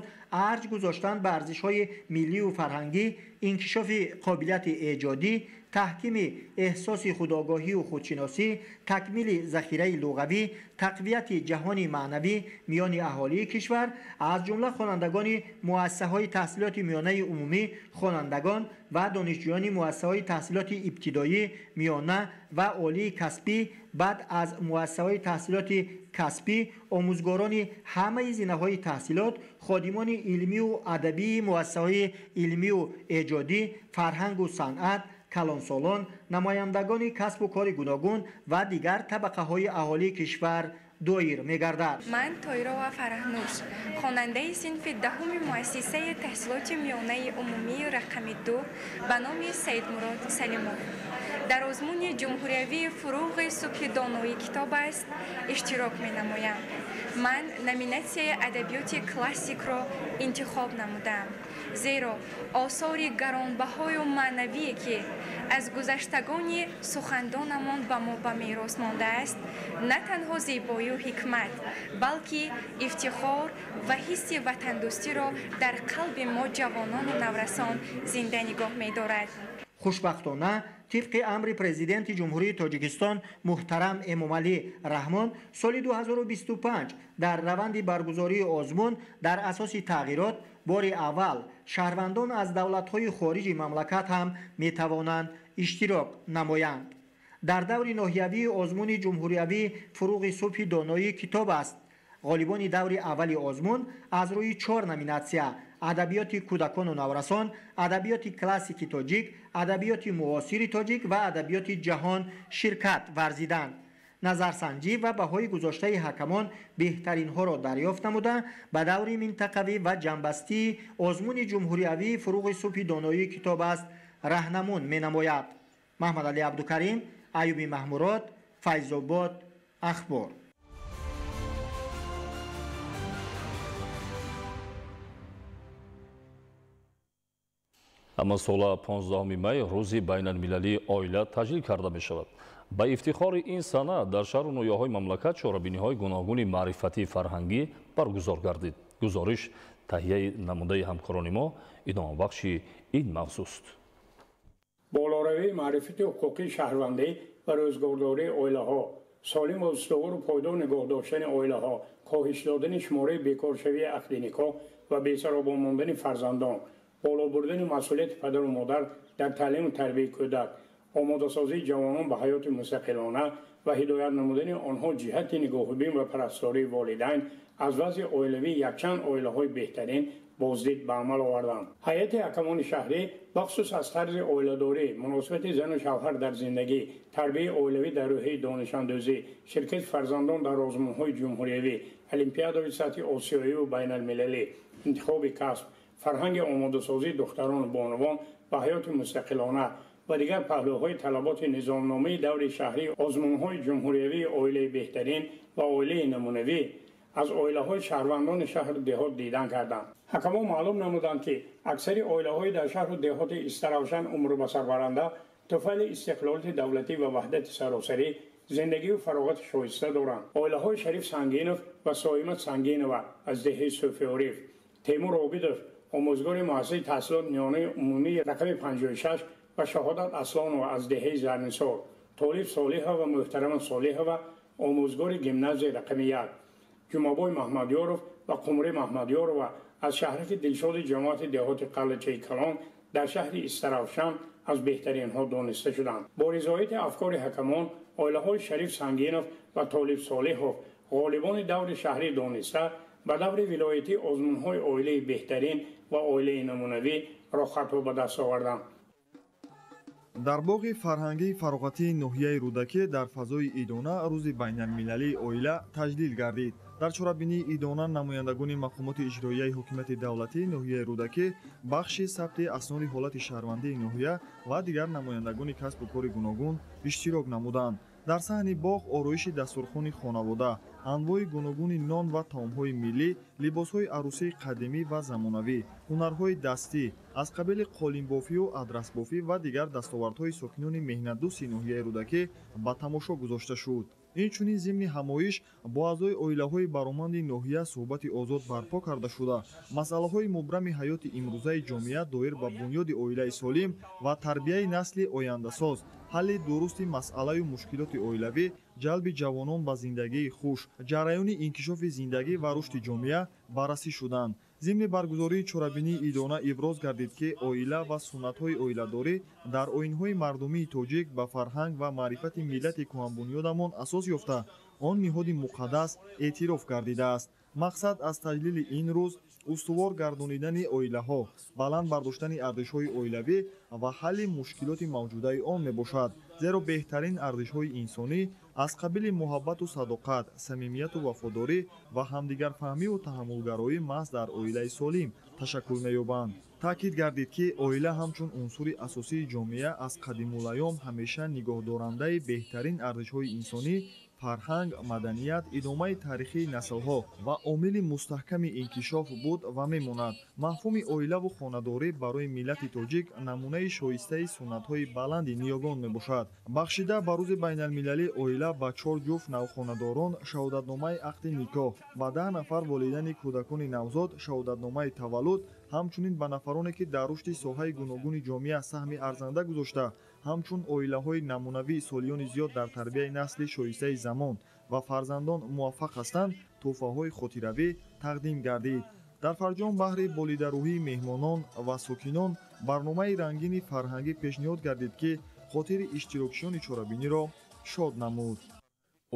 арҷ гузоштан ба арзишҳои миллию фарҳангӣ, инкишофи қобилияти эҷодӣ, таҳкими эҳсоси худогоҳию худшиносӣ, такмили захираи луғавӣ, тақвияти ҷаҳони маънавӣ миёни аҳолии кишвар, аз ҷумла хонандагони муассисаҳои таҳсилоти миёнаи умумӣ, хонандагон ва донишҷӯёни муассисаҳои таҳсилоти ибтидоӣ, миёна ва олии касбӣ, баъд аз муассисаҳои таҳсилоти касбӣ, омӯзгорони ҳамаи зинаҳои таҳсилот, ходимони илмию адабии муассисаҳои илмию эҷодӣ, фарҳангу санъат, калонсолон, намояндагони касбу кори гуногун ва дигар табақаҳои аҳолии кишвар доир мегардад. Ман Тоирова Фараҳнуш, хонандаи синфи даҳуми муассисаи таҳсилоти миёнаи умумии рақами 2 ба номи Саидмурод Салимов. Дар озмуни ҷумҳуриявии фурӯғи субҳи доноии китоб аст иштирок менамоям. Ман номинатсияи адабиёти классикро интихоб намудам, зеро осори гаронбаҳою маънавие, ки аз гузаштагони сухандонамон ба мо ба мерос мондааст, на танҳо зебоию ҳикмат, балки ифтихор ва ҳисси ватандӯстиро дар қалби мо ҷавонону наврасон зинда нигоҳ медорад. Хушбахтона, тибқи амри Президенти Ҷумҳурии Тоҷикистон муҳтарам Эмомалӣ Раҳмон соли 2025 дар раванди баргузории озмун дар асоси тағйирот бори аввал шаҳрвандон аз давлатҳои хориҷи мамлакат ҳам метавонанд иштирок намоянд. Дар даври ноҳиявии озмуни ҷумҳуриявӣ фурӯғи субҳи доноии китоб аст. Ғолибони даври аввали озмун аз рӯи 4 номинатсия: адабиёти кӯдакону наврасон, адабиёти классики тоҷик, адабиёти муосири тоҷик ва адабиёти ҷаҳон ширкат варзиданд. Назарсанҷӣ ва баҳои гузоштаи ҳакамон беҳтаринҳоро дарёфт намуда, ба даври минтақавӣ ва ҷамъбастии озмуни ҷумҳуриявии фурӯғи субҳи доноии китоб аст раҳнамун менамояд. Маҳмадалӣ Абдукарим, Аюби Маҳмурод, Файзобод, Ахбор. Ама сола 15 май рӯзи байналмилалии оила таҷлил карда мешавад. Ба ифтихори ин сана дар шаҳру ноҳияҳои мамлакат чорабиниҳои гуногуни маърифатии фарҳангӣ баргузор гардид. Гузориш таҳияи намудаи ҳамкорони мо идомабахши ин мавзӯст. Болоравии маърифати ҳуқуқии шаҳрвандӣ ва рӯзгордории оилаҳо, солим ва устувору пойдор нигоҳ доштани оилаҳо, коҳиш додани шумораи бекоршавии ақди никоҳ ва бесаробон мондани фарзандон, боло бурдани масъулияти падару модар дар таълиму тарбияи кӯдак, омодасозии ҷавонон ба ҳаёти мустақилона ва ҳидоят намудани онҳо ҷиҳати нигоҳубин ва парастории волидайн аз вазъи оилавии якчанд оилаҳои беҳтарин боздид ба амал оварданд. Ҳайати ҳакамони шаҳрӣ бахусус аз тарзи оиладорӣ, муносибати зану шавҳар дар зиндагӣ, тарбияи оилавӣ дар рӯҳияи донишандӯзӣ, ширкати фарзандон дар озмунҳои ҷумҳуриявӣ, олимпиадаҳои сатҳи осиёиву байналмилалӣ, интихоби касб, фарҳанги омодасозии духтарону бонувон ба ҳаёти мустақилона ва дигар паҳлӯҳои талаботи низомномаи даври шаҳрии озмунҳои ҷумҳуриявии оилаи беҳтарин ва оилаи намунавӣ аз оилаҳои шаҳрвандони шаҳру деҳот дидан карданд. Ҳакамон маълум намуданд, ки аксари оилаҳои дар шаҳру деҳоти Истаравшан умру басарбаранда туфайли истиқлолияти давлатӣ ва ваҳдати саросарӣ зиндагию фароғати шоиста доранд. Оилаҳои Шариф Сангинов ва Соима Сангинова аз деҳаи Суфиориф, Темур Обидов, омӯзгори муассисаи таҳсилоти миёнаи умумии рақами 56 ва Шаҳодат Аслонова аз деҳаи Зарнисор, Толиб Солиҳова ва Муҳтарама Солиҳова, омӯзгори гимназияи рақами 1, Ҷумабой Маҳмадёров ва Қумрӣ Маҳмадёрова аз шаҳраки Дилшоди ҷамоати деҳоти Қалъачаи Калон дар шаҳри Истаравшан аз беҳтаринҳо дониста шуданд. Бо ризояти афкори ҳакамон, оилаҳои Шариф Сангинов ва Толиб Солиҳов ғолибони даври шаҳрӣ дониста ба даври вилоятии озмунҳои оилаи беҳтарин ва оилаи намунавӣ роҳхатро ба даст оварданд. Дар боғи фарҳангии фароғатии ноҳияи Рӯдакӣ дар фазои идона рӯзи байналмилалии оила таҷлил гардид. Дар чорабинии идона намояндагони мақомоти иҷроияи ҳукумати давлатии ноҳияи Рӯдакӣ, бахши сабти асноди ҳолати шаҳрвандии ноҳия ва дигар намояндагони касбу кори гуногун иштирок намуданд. Дар саҳни боғ ороиши дастурхони хонавода, анвои гуногуни нон ва таомҳои миллӣ, либосҳои арӯсии қадимӣ ва замонавӣ, ҳунарҳои дастӣ аз қабили қолинбофию адрасбофӣ ва дигар дастовардҳои сокинони меҳнатдӯсти ноҳияи Рӯдакӣ ба тамошо гузошта шуд. Инчунин зимни ҳамоиш бо аъзои оилаҳои бароманди ноҳия суҳбати озод барпо карда шуда, масъалаҳои мубрами ҳаёти имрӯзаи ҷомеа доир ба бунёди оилаи солим ва тарбияи насли ояндасоз, ҳалли дурусти масъалаю мушкилоти оилавӣ, ҷалби ҷавонон ба зиндагии хуш, ҷараёни инкишофи зиндагӣ ва рушди ҷомеа баррасӣ шуданд. Зимни баргузории чорабинии идона иброз гардид, ки оила ва суннатҳои оиладорӣ дар оинҳои мардумии тоҷик ба фарҳанг ва маърифати миллати кӯҳанбунёдамон асос ёфта, он ниҳоди муқаддас эътироф гардидааст. Мақсад аз таҷлили ин рӯз устувор гардонидани оилаҳо, баланд бардоштани арзишҳои оилавӣ ва ҳалли мушкилоти мавҷудаи он мебошад. Зеро беҳтарин арзишҳои инсонӣ аз қабили муҳаббату садоқат, самимияту вафодорӣ ва ҳамдигарфаҳмиву таҳаммулгароӣ маҳз дар оилаи солим ташаккул меёбанд. Таъкид гардид, ки оила ҳамчун унсури асосии ҷомеа аз қадимулайём ҳамеша нигоҳдорандаи беҳтарин арзишҳои инсонӣ, фарҳанг, маданият, идомаи таърихии наслҳо ва омили мустаҳками инкишоф буд ва мемонад. Мафҳуми оилаву хонадорӣ барои миллати тоҷик намунаи шоистаи суннатҳои баланди ниёгон мебошад. Бахшида ба рӯзи байналмилалии оила ба 4 ҷуфт навхонадорон шаҳодатномаи ақди никоҳ, ба 10 нафар волидайни кӯдакони навзод шаҳодатномаи таваллуд, ҳамчунин ба нафароне, ки дар рушди соҳаи гуногуни ҷомеа саҳми арзанда гузошта, ҳамчун оилаҳои намунавии солиёни зиёд дар тарбияи насли шоистаи замон ва фарзандон муваффақ ҳастанд, тӯҳфаҳои хотиравӣ тақдим гардид. Дар фарҷом баҳри болидарӯҳии меҳмонон ва сокинон барномаи рангини фарҳангӣ пешниҳод гардид, ки хотири иштирокчиёни чорабиниро шод намуд.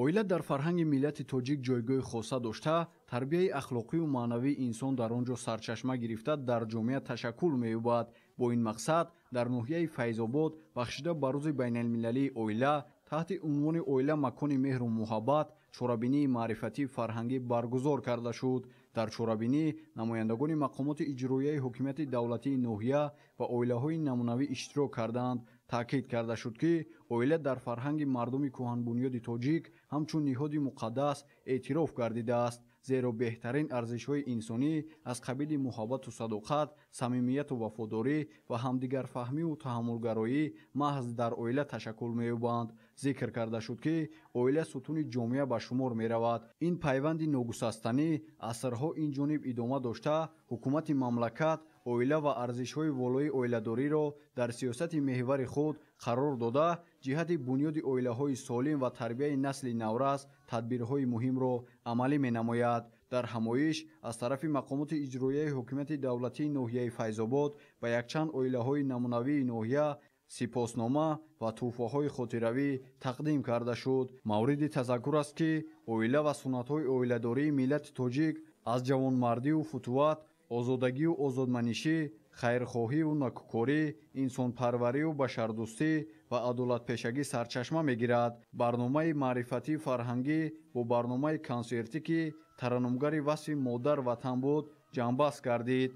Оила дар фарҳанги миллати тоҷик ҷойгоҳи хоса дошта, тарбияи ахлоқию маънавии инсон дар он ҷо сарчашма гирифта дар ҷомеа ташаккул меёбад. Бо ин мақсад дар ноҳияи Файзобод бахшида ба рӯзи байналмилалии оила таҳти унвони «Оила макони меҳру муҳаббат» чорабинии маърифатии фарҳангӣ баргузор карда шуд. Дар чорабинӣ намояндагони мақомоти иҷроияи ҳукумати давлатии ноҳия ва оилаҳои намунавӣ иштирок карданд. Таъкид карда шуд, ки оила дар фарҳанги мардуми кӯҳанбунёди тоҷик ҳамчун ниҳоди муқаддас эътироф гардидааст, зеро беҳтарин арзишҳои инсонӣ аз қабили муҳаббату садоқат, самимияту вафодорӣ ва ҳамдигарфаҳмиву таҳаммулгароӣ маҳз дар оила ташаккул меёбанд. Зикр карда шуд, ки оила сутуни ҷомеа ба шумор меравад. Ин пайванди ногусастанӣ асрҳо ин ҷониб идома дошта, ҳукумати мамлакат оила ва арзишҳои волои оиладориро дар сиёсати меҳвари худ қарор дода, ҷиҳати бунёди оилаҳои солим ва тарбияи насли наврас тадбирҳои муҳимро амалӣ менамояд. Дар ҳамоиш аз тарафи мақомоти иҷроияи ҳукумати давлатии ноҳияи Файзобод ба якчанд оилаҳои намунавии ноҳия сипоснома ва тӯҳфаҳои хотиравӣ тақдим карда шуд. Мавриди тазаккур аст, ки оила ва суннатҳои оиладории миллати тоҷик аз ҷавонмардию футуват, озодагию озодманишӣ, хайрхоҳиву накӯкорӣ, инсонпарварию башардӯстӣ ва адолатпешагӣ сарчашма мегирад. Барномаи маърифатии фарҳангӣ бо барномаи консертӣ, ки тараннумгари васфи модар ватан буд, ҷамъбаст гардид.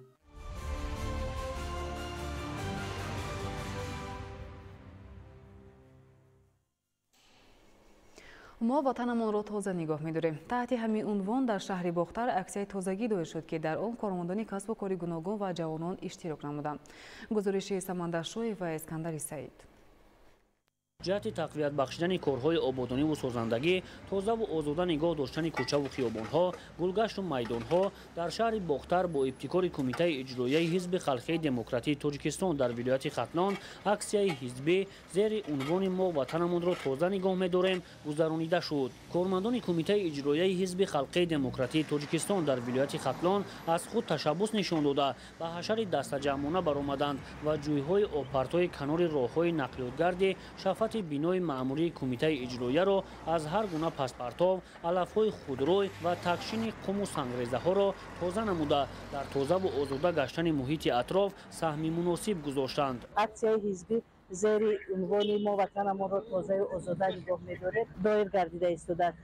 Мо ватанамонро тоза нигоҳ медорем. Таҳти ҳамин унвон дар шаҳри Бохтар аксияи тозагӣ доир шуд, ки дар он кормандони касбу кори гуногун ва ҷавонон иштирок намуданд. Гузориши Самандар Шоев ва Искандари Саид. Ҷиҳати тақвият бахшидани корҳои ободониву созандагӣ, тозаву озода нигоҳ доштани кӯчаву хиёбонҳо, гулгашту майдонҳо дар шаҳри Бохтар бо ибтикори Кумитаи иҷроияи Ҳизби Халқии Демократии Тоҷикистон дар вилояти Хатлон аксияи ҳизбӣ зери унвони «Мо ватанамонро тоза нигоҳ медорем» гузаронида шуд. Кормандони Кумитаи иҷроияи Ҳизби Халқии Демократии Тоҷикистон дар вилояти Хатлон аз худ ташаббус нишон дода, ба ҳашари дастаҷамъона баромаданд ва ҷӯйҳои обпартои канори роҳҳои нақлиётгарди шафати бинои маъмурии кумитаи иҷроияро аз ҳар гуна паспартов, алафҳои худрӯй ва такшини қуму сангрезаҳоро тоза намуда, дар тозаву озода гаштани муҳити атроф саҳми муносиб гузоштанд. Аксияи ҳизбӣ зери унвони «Мо ватанамонро тозаю озода нигоҳ медорем» доир гардида истодааст.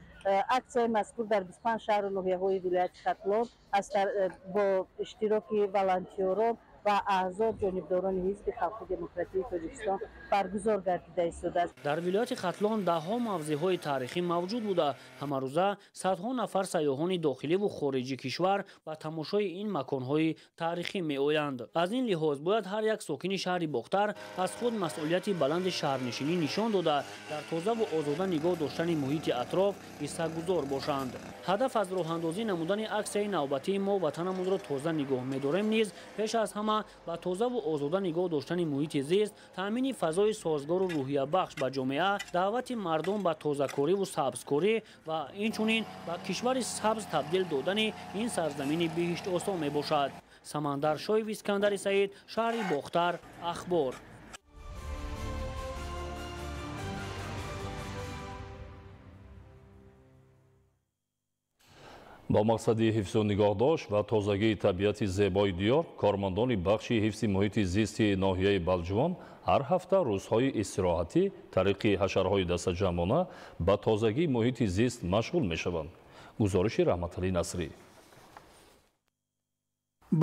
Аксияи мазкур дар 25 шаҳру ноҳияҳои вилояти Хатлон бо иштироки волонтёрон ва аъзо ҷонибдорони Ҳизби Халқи Демократии Тоҷикистон баргузор гардида истодааст. Дар вилояти Хатлон даҳҳо мавзеъҳои таърихӣ мавҷуд буда, ҳамарӯза садҳо нафар сайёҳони дохиливу хориҷи кишвар ба тамошои ин маконҳои таърихӣ меоянд. Аз ин лиҳоз бояд ҳар як сокини шаҳри Бохтар аз худ масъулияти баланди шаҳрнишинӣ нишон дода, дар тозаву озода нигоҳ доштани муҳити атроф ҳиссагузор бошанд. Ҳадаф аз роҳандозӣ намудани аксияи навбатии «Мо ватанамонро тоза нигоҳ медорем» низ пеш аз ҳама ба тозаву озода нигоҳ доштани муҳити зист, таъмини фазои созгору рӯҳиябахш ба ҷомеа, даъвати мардум ба тозакориву сабзкорӣ ва инчунин ба кишвари сабз табдил додани ин сарзамини биҳиштосо мебошад. Самандар Шоев, Искандари Саид, шаҳри Бохтар, Ахбор. Бо мақсади ҳифзу нигоҳдошт ва тозагии табиати зебои диёр, кормандони бахши ҳифзи муҳити зисти ноҳияи Балҷувон ҳар ҳафта рӯзҳои истироҳатӣ тариқи ҳашарҳои дастаҷамъона ба тозагии муҳити зист машғул мешаванд. Гузориши Раҳматалӣ Насрӣ.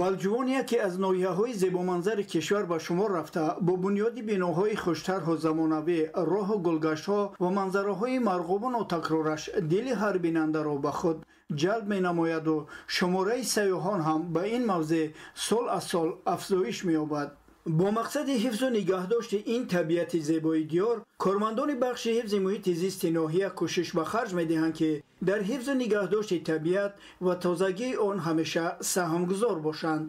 Балҷувон яке аз ноҳияҳои зебоманзари кишвар ба шумор рафта, бо бунёди биноҳои хуштарҳу замонавӣ, роҳу гулгаштҳо ва манзараҳои марғубу нотакрораш дили ҳар бинандаро ба худ ҷалб менамояду шумораи сайёҳон ҳам ба ин мавзеъ сол аз сол афзоиш меёбад. Бо мақсади ҳифзу нигаҳдошти ин табиати зебои диёр, кормандони бахши ҳифзи муҳити зисти ноҳия кӯшиш ба харҷ медиҳанд, ки дар ҳифзу нигаҳдошти табиат ва тозагии он ҳамеша саҳмгузор бошанд.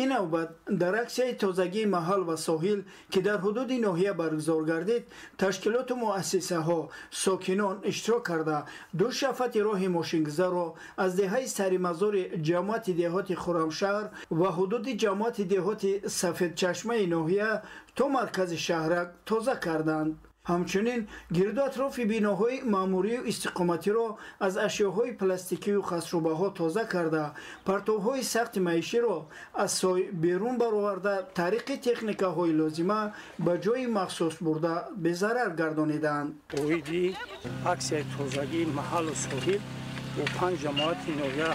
Ин навбат дар аксияи тозагии маҳал ва соҳил, ки дар ҳудуди ноҳия баргузор гардид, ташкилоту муассисаҳо, сокинон иштирок карда, ду шафати роҳи мошингузарро аз деҳаи Саримазори ҷамоати деҳоти Хуррамшаҳр ва ҳудуди ҷамоати деҳоти Сафедчашмаи ноҳия то маркази шаҳрак тоза карданд. Ҳамчунин гирду атрофи биноҳои маъмурию истиқоматиро аз ашёҳои пластикию хасрубаҳо тоза карда, партовҳои сахти маиширо аз сой берун бароварда, тариқи техникаҳои лозима ба ҷои махсус бурда безарар гардонидаанд. Оиди аксияи тозагии маҳаллу соҳил бо 5 ҷамоати ноҳия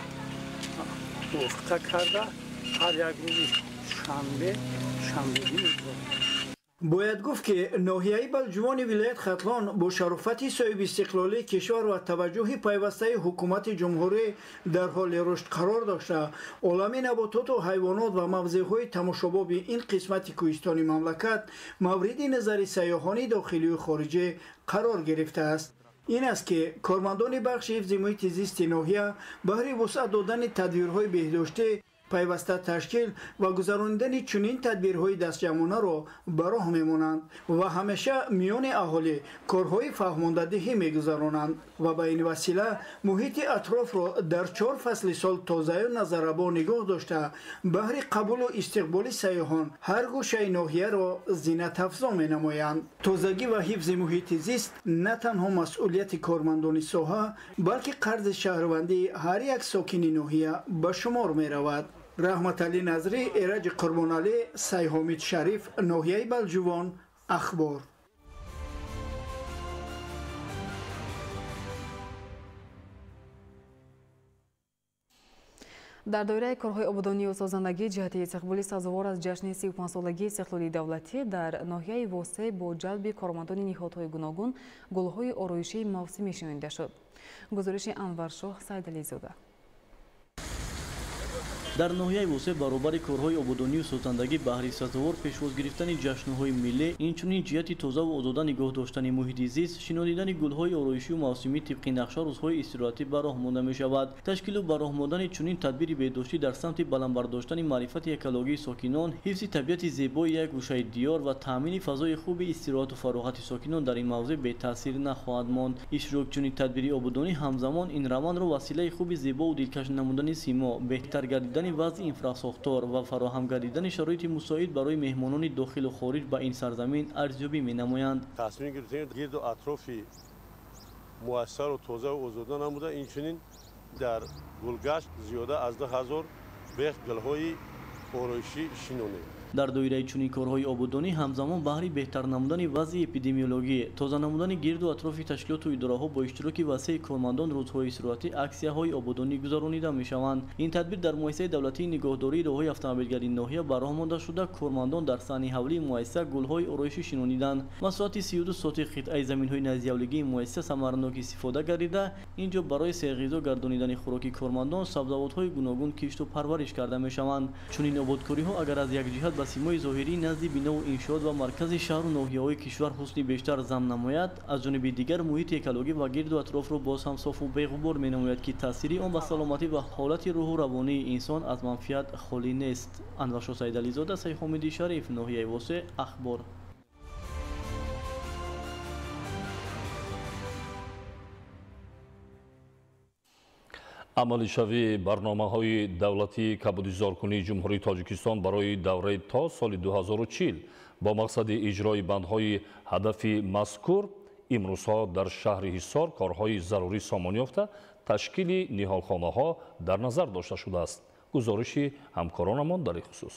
мувофиқа карда, ҳар як рӯзи шанбе шанбегӣ мегузорем. Бояд гуфт, ки ноҳияи Балҷувони вилоят Хатлон бо шарофати соҳибистиқлолии кишвар ва таваҷҷӯҳи пайвастаи ҳукумати ҷумҳурӣ дар ҳоли рушд қарор дошта, олами набототу ҳайвонот ва мавзеъҳои тамошобоби ин қисмати кӯҳистони мамлакат мавриди назари сайёҳони дохилию хориҷӣ қарор гирифтааст. Ин аст, ки кормандони бахши ҳифзи муҳити зисти ноҳия баҳри вусъат додани тадбирҳои беҳдоштӣ пайваста ташкил ва гузаронидани чунин тадбирҳои дастҷамъонаро ба роҳ мемонанд ва ҳамеша миёни аҳолӣ корҳои фаҳмондадиҳӣ мегузаронанд ва ба ин васила муҳити атрофро дар 4 фасли сол тозаю назаррабо нигоҳ дошта, баҳри қабулу истиқболи сайёҳон ҳар гӯшаи ноҳияро зинатафзо менамоянд. Тозагӣ ва ҳифзи муҳити зист на танҳо масъулияти кормандони соҳа, балки қарзи шаҳрвандии ҳар як сокини ноҳия ба шумор меравад. Раҳматалӣ Назрӣ, Эраҷи Қурбоналӣ, Сайҳомид Шариф, ноҳияи Балҷувон, Ахбор. Дар доираи корҳои ободонию созандагӣ ҷиҳати истиқболи сазовор аз ҷашни 35-солагии истиқлоли давлатӣ дар ноҳияи Восеъ бо ҷалби кормандони ниҳодҳои гуногун гулҳои ороишии мавсимӣ шинонида шуд. Гузориши Анваршоҳ Сайдализода. Дар ноҳияи Восеъ баробари корҳои ободонию созандагӣ баҳри сазовор пешвоз гирифтани ҷашнҳои миллӣ, инчунин ҷиҳати тозаву озода нигоҳ доштани муҳити зист, шинонидани гулҳои ороишию мавсимӣ тибқи нақша рӯзҳои истироҳатӣ ба роҳ монда мешавад. Ташкилу ба роҳ мондани чунин тадбири беҳдоштӣ дар самти баланд бардоштани маърифати экологии сокинон, ҳифзи табиати зебои як гӯшаи диёр ва таъмини фазои хуби истироҳату фароғати сокинон дар ин мавзеъ бетаъсир нахоҳад монд. Иштирок чунин тадбири ободонӣ ҳамзамон ин равандро василаи хуби зебову дилкаш намудани симо, беҳтар гардидани вазъи инфрасохтор ва фароҳам гардидани шароити мусоид барои меҳмонони дохилу хориҷ ба ин сарзамин арзёбӣ менамоянд. Тасмим гирифтем гирду атрофи муассисаро тозаву озода намуда, инчунин дар гулгашт зиёда аз 2000 бех гулҳои ороишӣ шинонем. Дар доираи чунин корҳои ободонӣ ҳамзамон баҳри беҳтар намудани вазъи эпидемиологӣ, тоза намудани гирду атрофи ташкилоту идораҳо бо иштироки васеи кормандон рӯзҳои истироҳатӣ аксияҳои ободонӣ гузаронида мешаванд. Ин тадбир дар муассисаи давлатии нигоҳдории роҳҳои автомобилгарии ноҳия ба роҳ монда шуда, кормандон дар саҳни ҳавлии муассиса гулҳои ороишӣ шинониданд. Масоҳати 32 сотих қитъаи заминҳои наздиҳавлигии муассиса самаранок истифода гардида, ин ҷо барои серғизо гардонидани хӯроки кормандон сабзавотҳои гуногун кишту парвариш карда мешаванд. Чунин ободкориҳо агар аз як ҷиҳат ба симои зоҳирии назди бинову иншоот ва маркази шаҳру ноҳияҳои кишвар ҳусни бештар зам намояд, аз ҷониби дигар муҳити экологӣ ва гирду атрофро боз ҳам софу беғубор менамояд, ки таъсири он ба саломатӣ ва ҳолати рӯҳу равонии инсон аз манфиат холӣ нест. Анваршо Саидализода, Сайҳомиди Шариф, ноҳияи Восе, Ахбор. Амалишавии барномаҳои давлатии кабудизоркунии Ҷумҳурии Тоҷикистон барои давраи то соли 2040 бо мақсади иҷрои бандҳои ҳадафи мазкур имрӯзҳо дар шаҳри Ҳисор корҳои зарурӣ сомон ёфта, ташкили ниҳолхонаҳо дар назар дошта шудааст. Гузориши ҳамкоронамон дар ин хусус.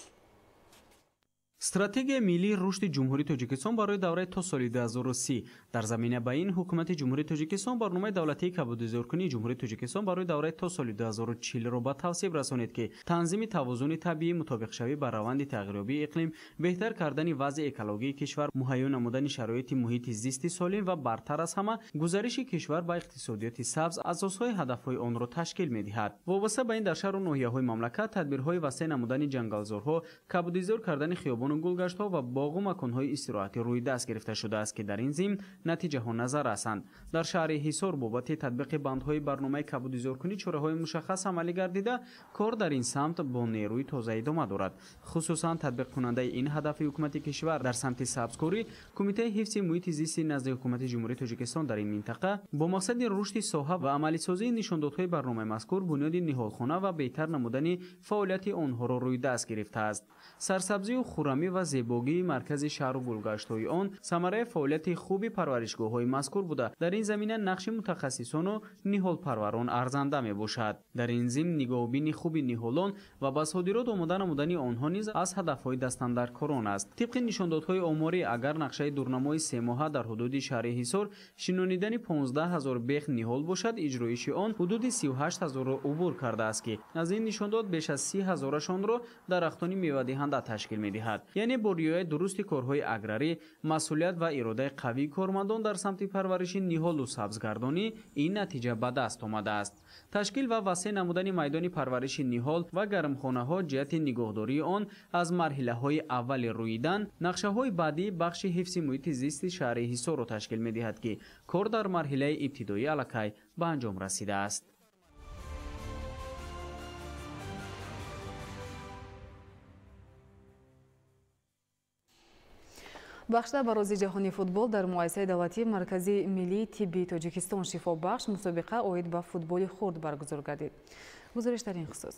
Стратегияи миллии рушди Ҷумҳурии Тоҷикистон барои давраи то соли 2030. Дар замина ба ин ҳукумати Ҷумҳурии Тоҷикистон барномаи давлатии кабудизоркунии Ҷумҳурии Тоҷикистон барои давраи то соли 2040-ро ба тавсиб расонид, ки танзими тавозуни табиӣ, мутобиқшавӣ ба раванди тағйирёбии иқлим, беҳтар кардани вазъи экологии кишвар, муҳайё намудани шароити муҳити зисти солим ва бартар аз ҳама гузариши кишвар ба иқтисодиёти сабз асосҳои ҳадафҳои онро ташкил медиҳад. Вобаста ба ин дар шаҳру ноҳияҳои мамлакат тадбирҳои васеъ намудани ҷангалзорҳо, кабудизор кардани хиёбон гулгаштҳо ва боғу маконҳои истироҳатӣ рӯи даст гирифта шудааст, ки дар ин зимн натиҷаҳо назар расанд. Дар шаҳри Ҳисор бобати татбиқи бандҳои барномаи кабудизоркунӣ чораҳои мушаххас амалӣ гардида, кор дар ин самт бо нерӯи тоза идома дорад. Хусусан татбиқкунандаи ин ҳадафи ҳукумати кишвар дар самти сабзкорӣ Кумитаи ҳифзи муҳити зисти назди ҳукумати Ҷумҳурии Тоҷикистон дар ин минтақа бо мақсади рушди соҳа ва амалисозии нишондодҳои барномаи мазкур бунёди ниҳолхона ва беҳтар намудани фаъолияти онҳоро рӯи даст гирифтааст. Сарсабзию хуррамӣ ва зебогии маркази шаҳру гулгаштҳои он самараи фаъолияти хуби парваришгоҳҳои мазкур буда, дар ин замина нақши мутахассисону ниҳолпарварон арзанда мебошад. Дар ин зимн нигоҳубини хуби ниҳолон ва ба содирот омода намудани онҳо низ аз ҳадафҳои дастандаркорон аст. Тибқи нишондодҳои оморӣ, агар нақшаи дурнамои семоҳа дар ҳудуди шаҳри Ҳисор шинонидани 15 ҳазор бех ниҳол бошад, иҷроиши он ҳудуди 38 ҳазорро убур кардааст, ки аз ин нишондод беш аз 30 ҳазорашонро дарахтони мевадиҳанда ташкил медиҳад. Яъне бо риояи дурусти корҳои аграрӣ, масъулият ва иродаи қавии кормандон дар самти парвариши ниҳолу сабзгардонӣ ин натиҷа ба даст омадааст. Ташкил ва васеъ намудани майдони парвариши ниҳол ва гармхонаҳо ҷиҳати нигоҳдории он аз марҳилаҳои аввали рӯидан нақшаҳои баъдии бахши ҳифзи муҳити зисти шаҳри Ҳисорро ташкил медиҳад, ки кор дар марҳилаи ибтидоӣ аллакай ба анҷом расидааст. Бахшида ба рӯзи ҷаҳонии футбол дар муассисаи давлатии Маркази миллии тиббии Тоҷикистон шифобахш мусобиқа оид ба футболи хурд баргузор гардид. Гузориш дар ин хусус.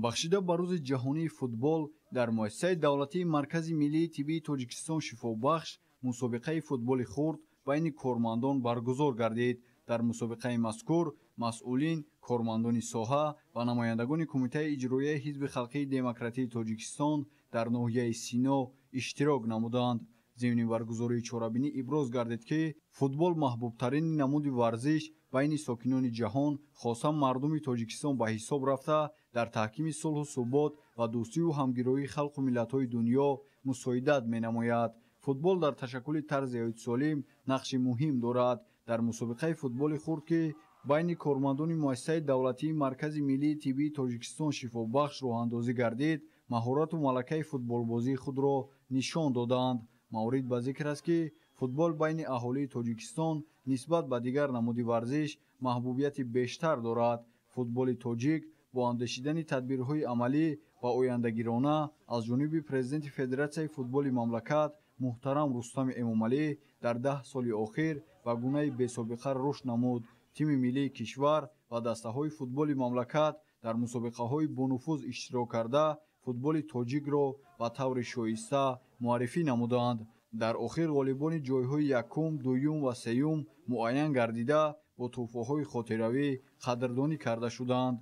Бахшида ба рӯзи ҷаҳонии футбол дар муассисаи давлатии Маркази миллии тиббии Тоҷикистон шифобахш мусобиқаи футболи хурд байни кормандон баргузор гардид. Дар мусобиқаи мазкур масъулин, кормандони соҳа ва намояндагони Кумитаи иҷроияи Ҳизби халқии демократии Тоҷикистон дар ноҳияи Сино иштирок намуданд. Зимни баргузории чорабинӣ иброз гардид, ки футбол маҳбубтарин намуди варзиш байни сокинони ҷаҳон, хоса мардуми Тоҷикистон ба ҳисоб рафта, дар таҳкими сулҳу субот ва дӯстию ҳамгироии халқу миллатҳои дунё мусоидат менамояд. Футбол дар ташаккули тарзи ҳаёти солим нақши муҳим дорад. Дар мусобиқаи футболи хурд, ки байни кормандони муассисаи давлатии Маркази миллии тиббии Тоҷикистон шифобахш роҳандозӣ гардид, маҳорату малакаи футболбозии худро нишон доданд. Маврид ба зикр аст, ки футбол байни аҳолии Тоҷикистон нисбат ба дигар намуди варзиш маҳбубияти бештар дорад. Футболи тоҷик бо андешидани тадбирҳои амалӣ ва ояндагирона аз ҷониби президенти Федератсияи футболи мамлакат муҳтарам Рустами Эмомалӣ дар 10 соли охир ба гунаи бесобиқа рушд намуд. Тими миллии кишвар ва дастаҳои футболи мамлакат дар мусобиқаҳои бонуфуз иштирок карда, футболи тоҷикро ба таври шоиста муаррифӣ намуданд. Дар охир ғолибони ҷойҳои якум, дуюм ва сеюм муайян гардида, бо тӯҳфаҳои хотиравӣ қадрдонӣ карда шуданд.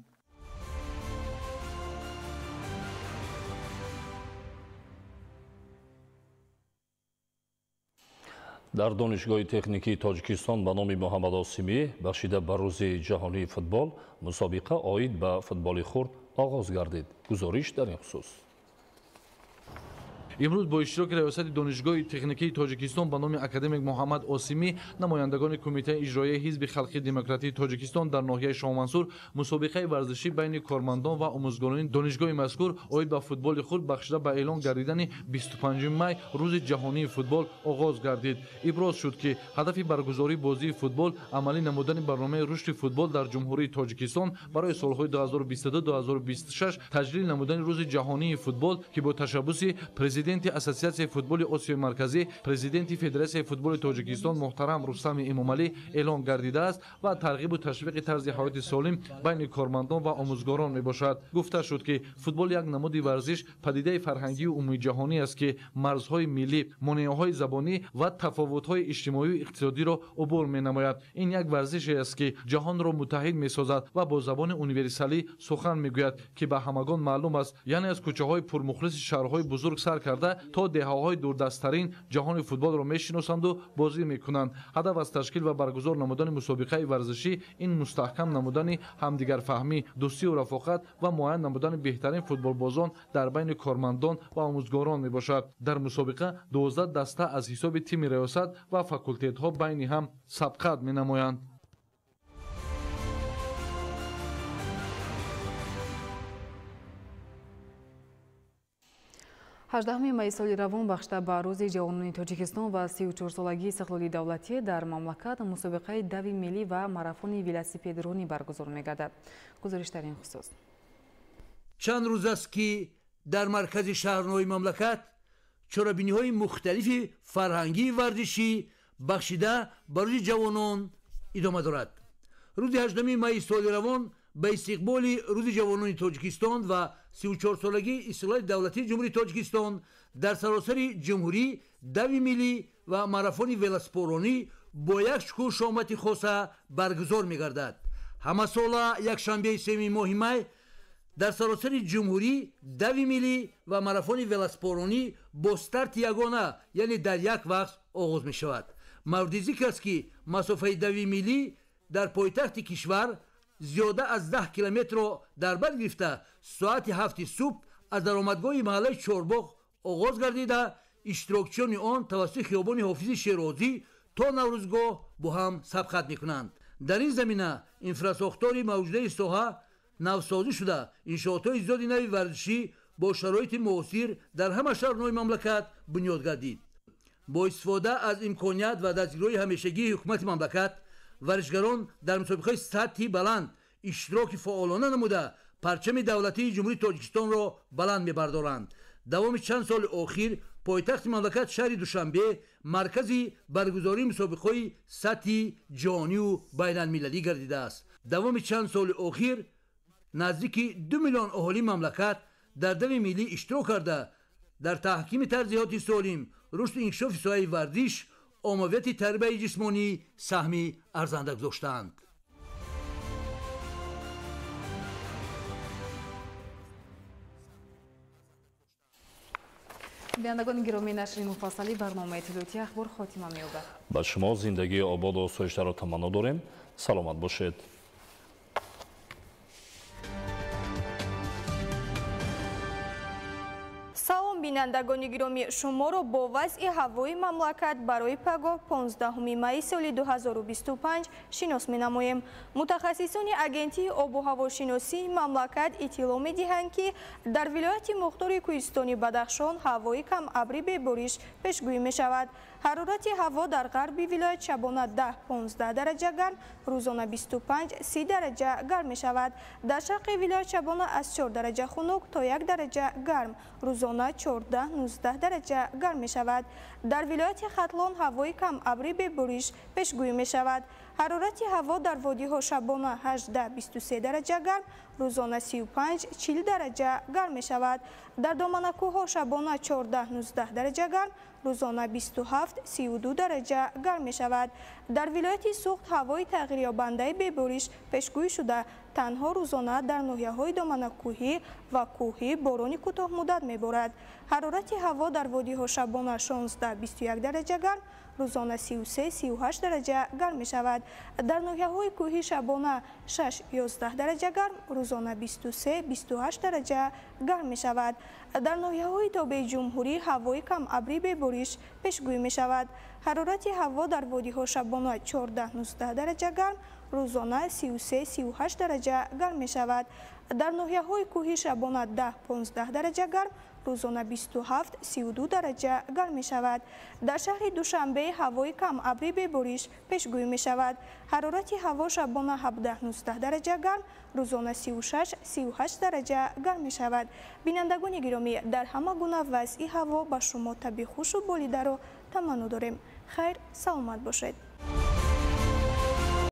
Дар Донишгоҳи техникии Тоҷикистон ба номи Муҳаммад Осимӣ бахшида ба рӯзи ҷаҳонии футбол мусобиқа оид ба футболи хурд оғоз гардид. Гузориш дар ин хусус. Имрӯз бо иштироки раёсати Донишгоҳи техникии Тоҷикистон ба номи академик Муҳаммад Осимӣ, намояндагони Кумитаи иҷроияи Ҳизби халқии демократии Тоҷикистон дар ноҳияи Шоҳмансур мусобиқаи варзишӣ байни кормандон ва омӯзгорони донишгоҳи мазкур оид ба футболи хурд бахшида ба эълон гардидани 25 май рӯзи ҷаҳонии футбол оғоз гардид. Иброз шуд, ки ҳадафи баргузории бозии футбол амалӣ намудани барномаи рушди футбол дар Ҷумҳурии Тоҷикистон барои солҳои 2022-2026, таҷлил намудани рӯзи ҷаҳонии футбол, ки бо ташаббуси президенти Ассотсиатсияи футболи Осиёи Марказӣ, президенти Федератсияи футболи Тоҷикистон муҳтарам Рустами Эмомалӣ эълон гардидааст ва тарғибу ташвиқи тарзи ҳаёти солим байни кормандон ва омӯзгорон мебошад. Гуфта шуд, ки футбол як намуди варзиш, падидаи фарҳангию умумиҷаҳонӣ аст, ки марзҳои миллӣ, монеаҳои забонӣ ва тафовутҳои иҷтимоию иқтисодиро убур менамояд. Ин як варзише аст, ки ҷаҳонро муттаҳид месозад ва бо забони универсалӣ сухан мегӯяд, ки ба ҳамагон маълум аст, яъне аз кӯчаҳои пурмухлиси шаҳрҳои бузург сар карда то деҳаҳои дурдасттарин ҷаҳони футболро мешиносанду бозӣ мекунанд. Ҳадаф аз ташкил ва баргузор намудани мусобиқаи варзишӣ ин мустаҳкам намудани ҳамдигарфаҳмӣ, дӯстию рафоқат ва муайян намудани беҳтарин футболбозон дар байни кормандон ва омӯзгорон мебошад. Дар мусобиқа 12 даста аз ҳисоби тими раёсат ва факултетҳо байни ҳам сабқат менамоянд. 18 майи соли равон бахшида ба рӯзи ҷавонони Тоҷикистон ва 34-солагии истиқлоли давлатӣ дар мамлакат мусобиқаи дави миллӣ ва марафони велосипедронӣ баргузор мегардад. Гузориш дар ин хусус. Чанд рӯз аст, ки дар маркази шаҳрнои мамлакат чорабиниҳои мухталифи фарҳангии варзишӣ бахшида ба рӯзи ҷавонон идома дорад. Рӯзи 18 майи соли равон ба истиқболи рӯзи ҷавонони Тоҷикистон ва 34-солагии истиқлоли давлатии Ҷумҳурии Тоҷикистон дар саросари ҷумҳурӣ дави миллӣ ва марафони велосипедронӣ бо як шукӯҳу шомати хоса баргузор мегардад. Ҳамасола якшанбеи 3 моҳи май дар саросари ҷумҳурӣ дави миллӣ ва марафони велосипедронӣ бо старти ягона, яъне дар як вақт оғоз мешавад. Мавриди зикр аст, ки масофаи дави миллӣ дар пойтахти кишвар зиёда аз 10 километрро дар бар гирифта, соати 7 субҳ аз даромадгоҳи маҳаллаи Чорбоғ оғоз гардида, иштирокчиёни он тавассути хиёбони Ҳофизи Шерозӣ то Наврӯзгоҳ бо ҳам сабқат мекунанд. Дар ин замина инфрасохтори мавҷудаи соҳа навсозӣ шуда, иншоотҳои зиёди нави варзишӣ бо шароити муосир дар ҳама шаҳрҳои мамлакат бунёд гардид. Бо истифода аз имконият ва дастгириҳои ҳамешагии ҳукумати мамлакат, варзишгарон дар мусобиқаҳои сатҳи баланд иштироки фаъолона намуда, парчами давлатии Ҷумҳурии Тоҷикистонро баланд мебардоранд. Давоми чанд соли охир пойтахти мамлакат шаҳри Душанбе маркази баргузории мусобиқаҳои сатҳи ҷаҳонию байналмилалӣ гардидааст. Давоми чанд соли охир наздики 2 миллион аҳолии мамлакат дар дави миллӣ иштирок карда, дар таҳкими тарзи ҳаёти солим, рушду инкишофи соҳаи варзиш, оммавияти тарбияи ҷисмонӣ саҳми арзанда гузоштаанд. Бинандагони гиромӣ, нашри муфассали барномаи иттилоотии ахбор хотима меёбад. Ба шумо зиндагии ободу осоиштаро таманно дорем. Саломат бошед. Салом, бинандагони гиромӣ, шуморо бо вазъи ҳавои мамлакат барои пагоҳ 15 майи соли 2025 шинос менамоем. Мутахассисони агентии обу ҳавошиносии мамлакат иттилоъ медиҳанд, ки дар вилояти мухтори кӯҳистони Бадахшон ҳавои камабрӣ бебориш пешгӯӣ мешавад. Ҳарорати ҳаво дар ғарби вилоят шабона 10-15 дараҷа гарм, рӯзона 25-30 дараҷа гарм мешавад. Дар шарқи вилоят шабона аз 4 дараҷа хунук то 1 дараҷа гарм, рӯзона 14-19 дараҷа гарм мешавад. Дар вилояти Хатлон ҳавои камабрӣ бебориш пешгӯӣ мешавад. Ҳарорати ҳаво дар водиҳо шабона 18-23 дараҷа гарм, рӯзона 35-40 дараҷа гарм мешавад. Дар доманакӯҳҳо шабона 14-19 дараҷа гарм, рӯзона 27-32 дараҷа гарм мешавад. Дар вилояти Суғд ҳавои тағйирёбандаи бебориш пешгӯӣ шуда, танҳо рӯзона дар ноҳияҳои доманакӯҳӣ ва кӯҳӣ борони кӯтоҳмуддат меборад. Ҳарорати ҳаво дар водиҳо шабона 16-21 дараҷа гарм, рӯзона 33-38 дараҷа гарм мешавад. Дар ноҳияҳои кӯҳӣ шабона 6-11 дараҷа гарм, рӯзона 23-28 дараҷа гарм мешавад. Дар ноҳияҳои тобеи ҷумҳурӣ ҳавои камабрӣ бебориш пешгӯӣ мешавад. Ҳарорати ҳаво дар водиҳо шабона 14-19 дараҷа гарм, рӯзона 33-38 дараҷа гарм мешавад. Дар ноҳияҳои кӯҳӣ шабона 10-15 дараҷа гарм, рӯзона 27-32 дараҷа гарм мешавад. Дар шаҳри Душанбе ҳавои камабрӣ бебориш пешгӯӣ мешавад. Ҳарорати ҳаво шабона 17-19 дараҷа гарм, рӯзона 36-38 дараҷа гарм мешавад. Бинандагони гиромӣ, дар ҳама гуна вазъи ҳаво ба шумо табъи хушу болидаро таманно дорем. Хайр, саломат бошед.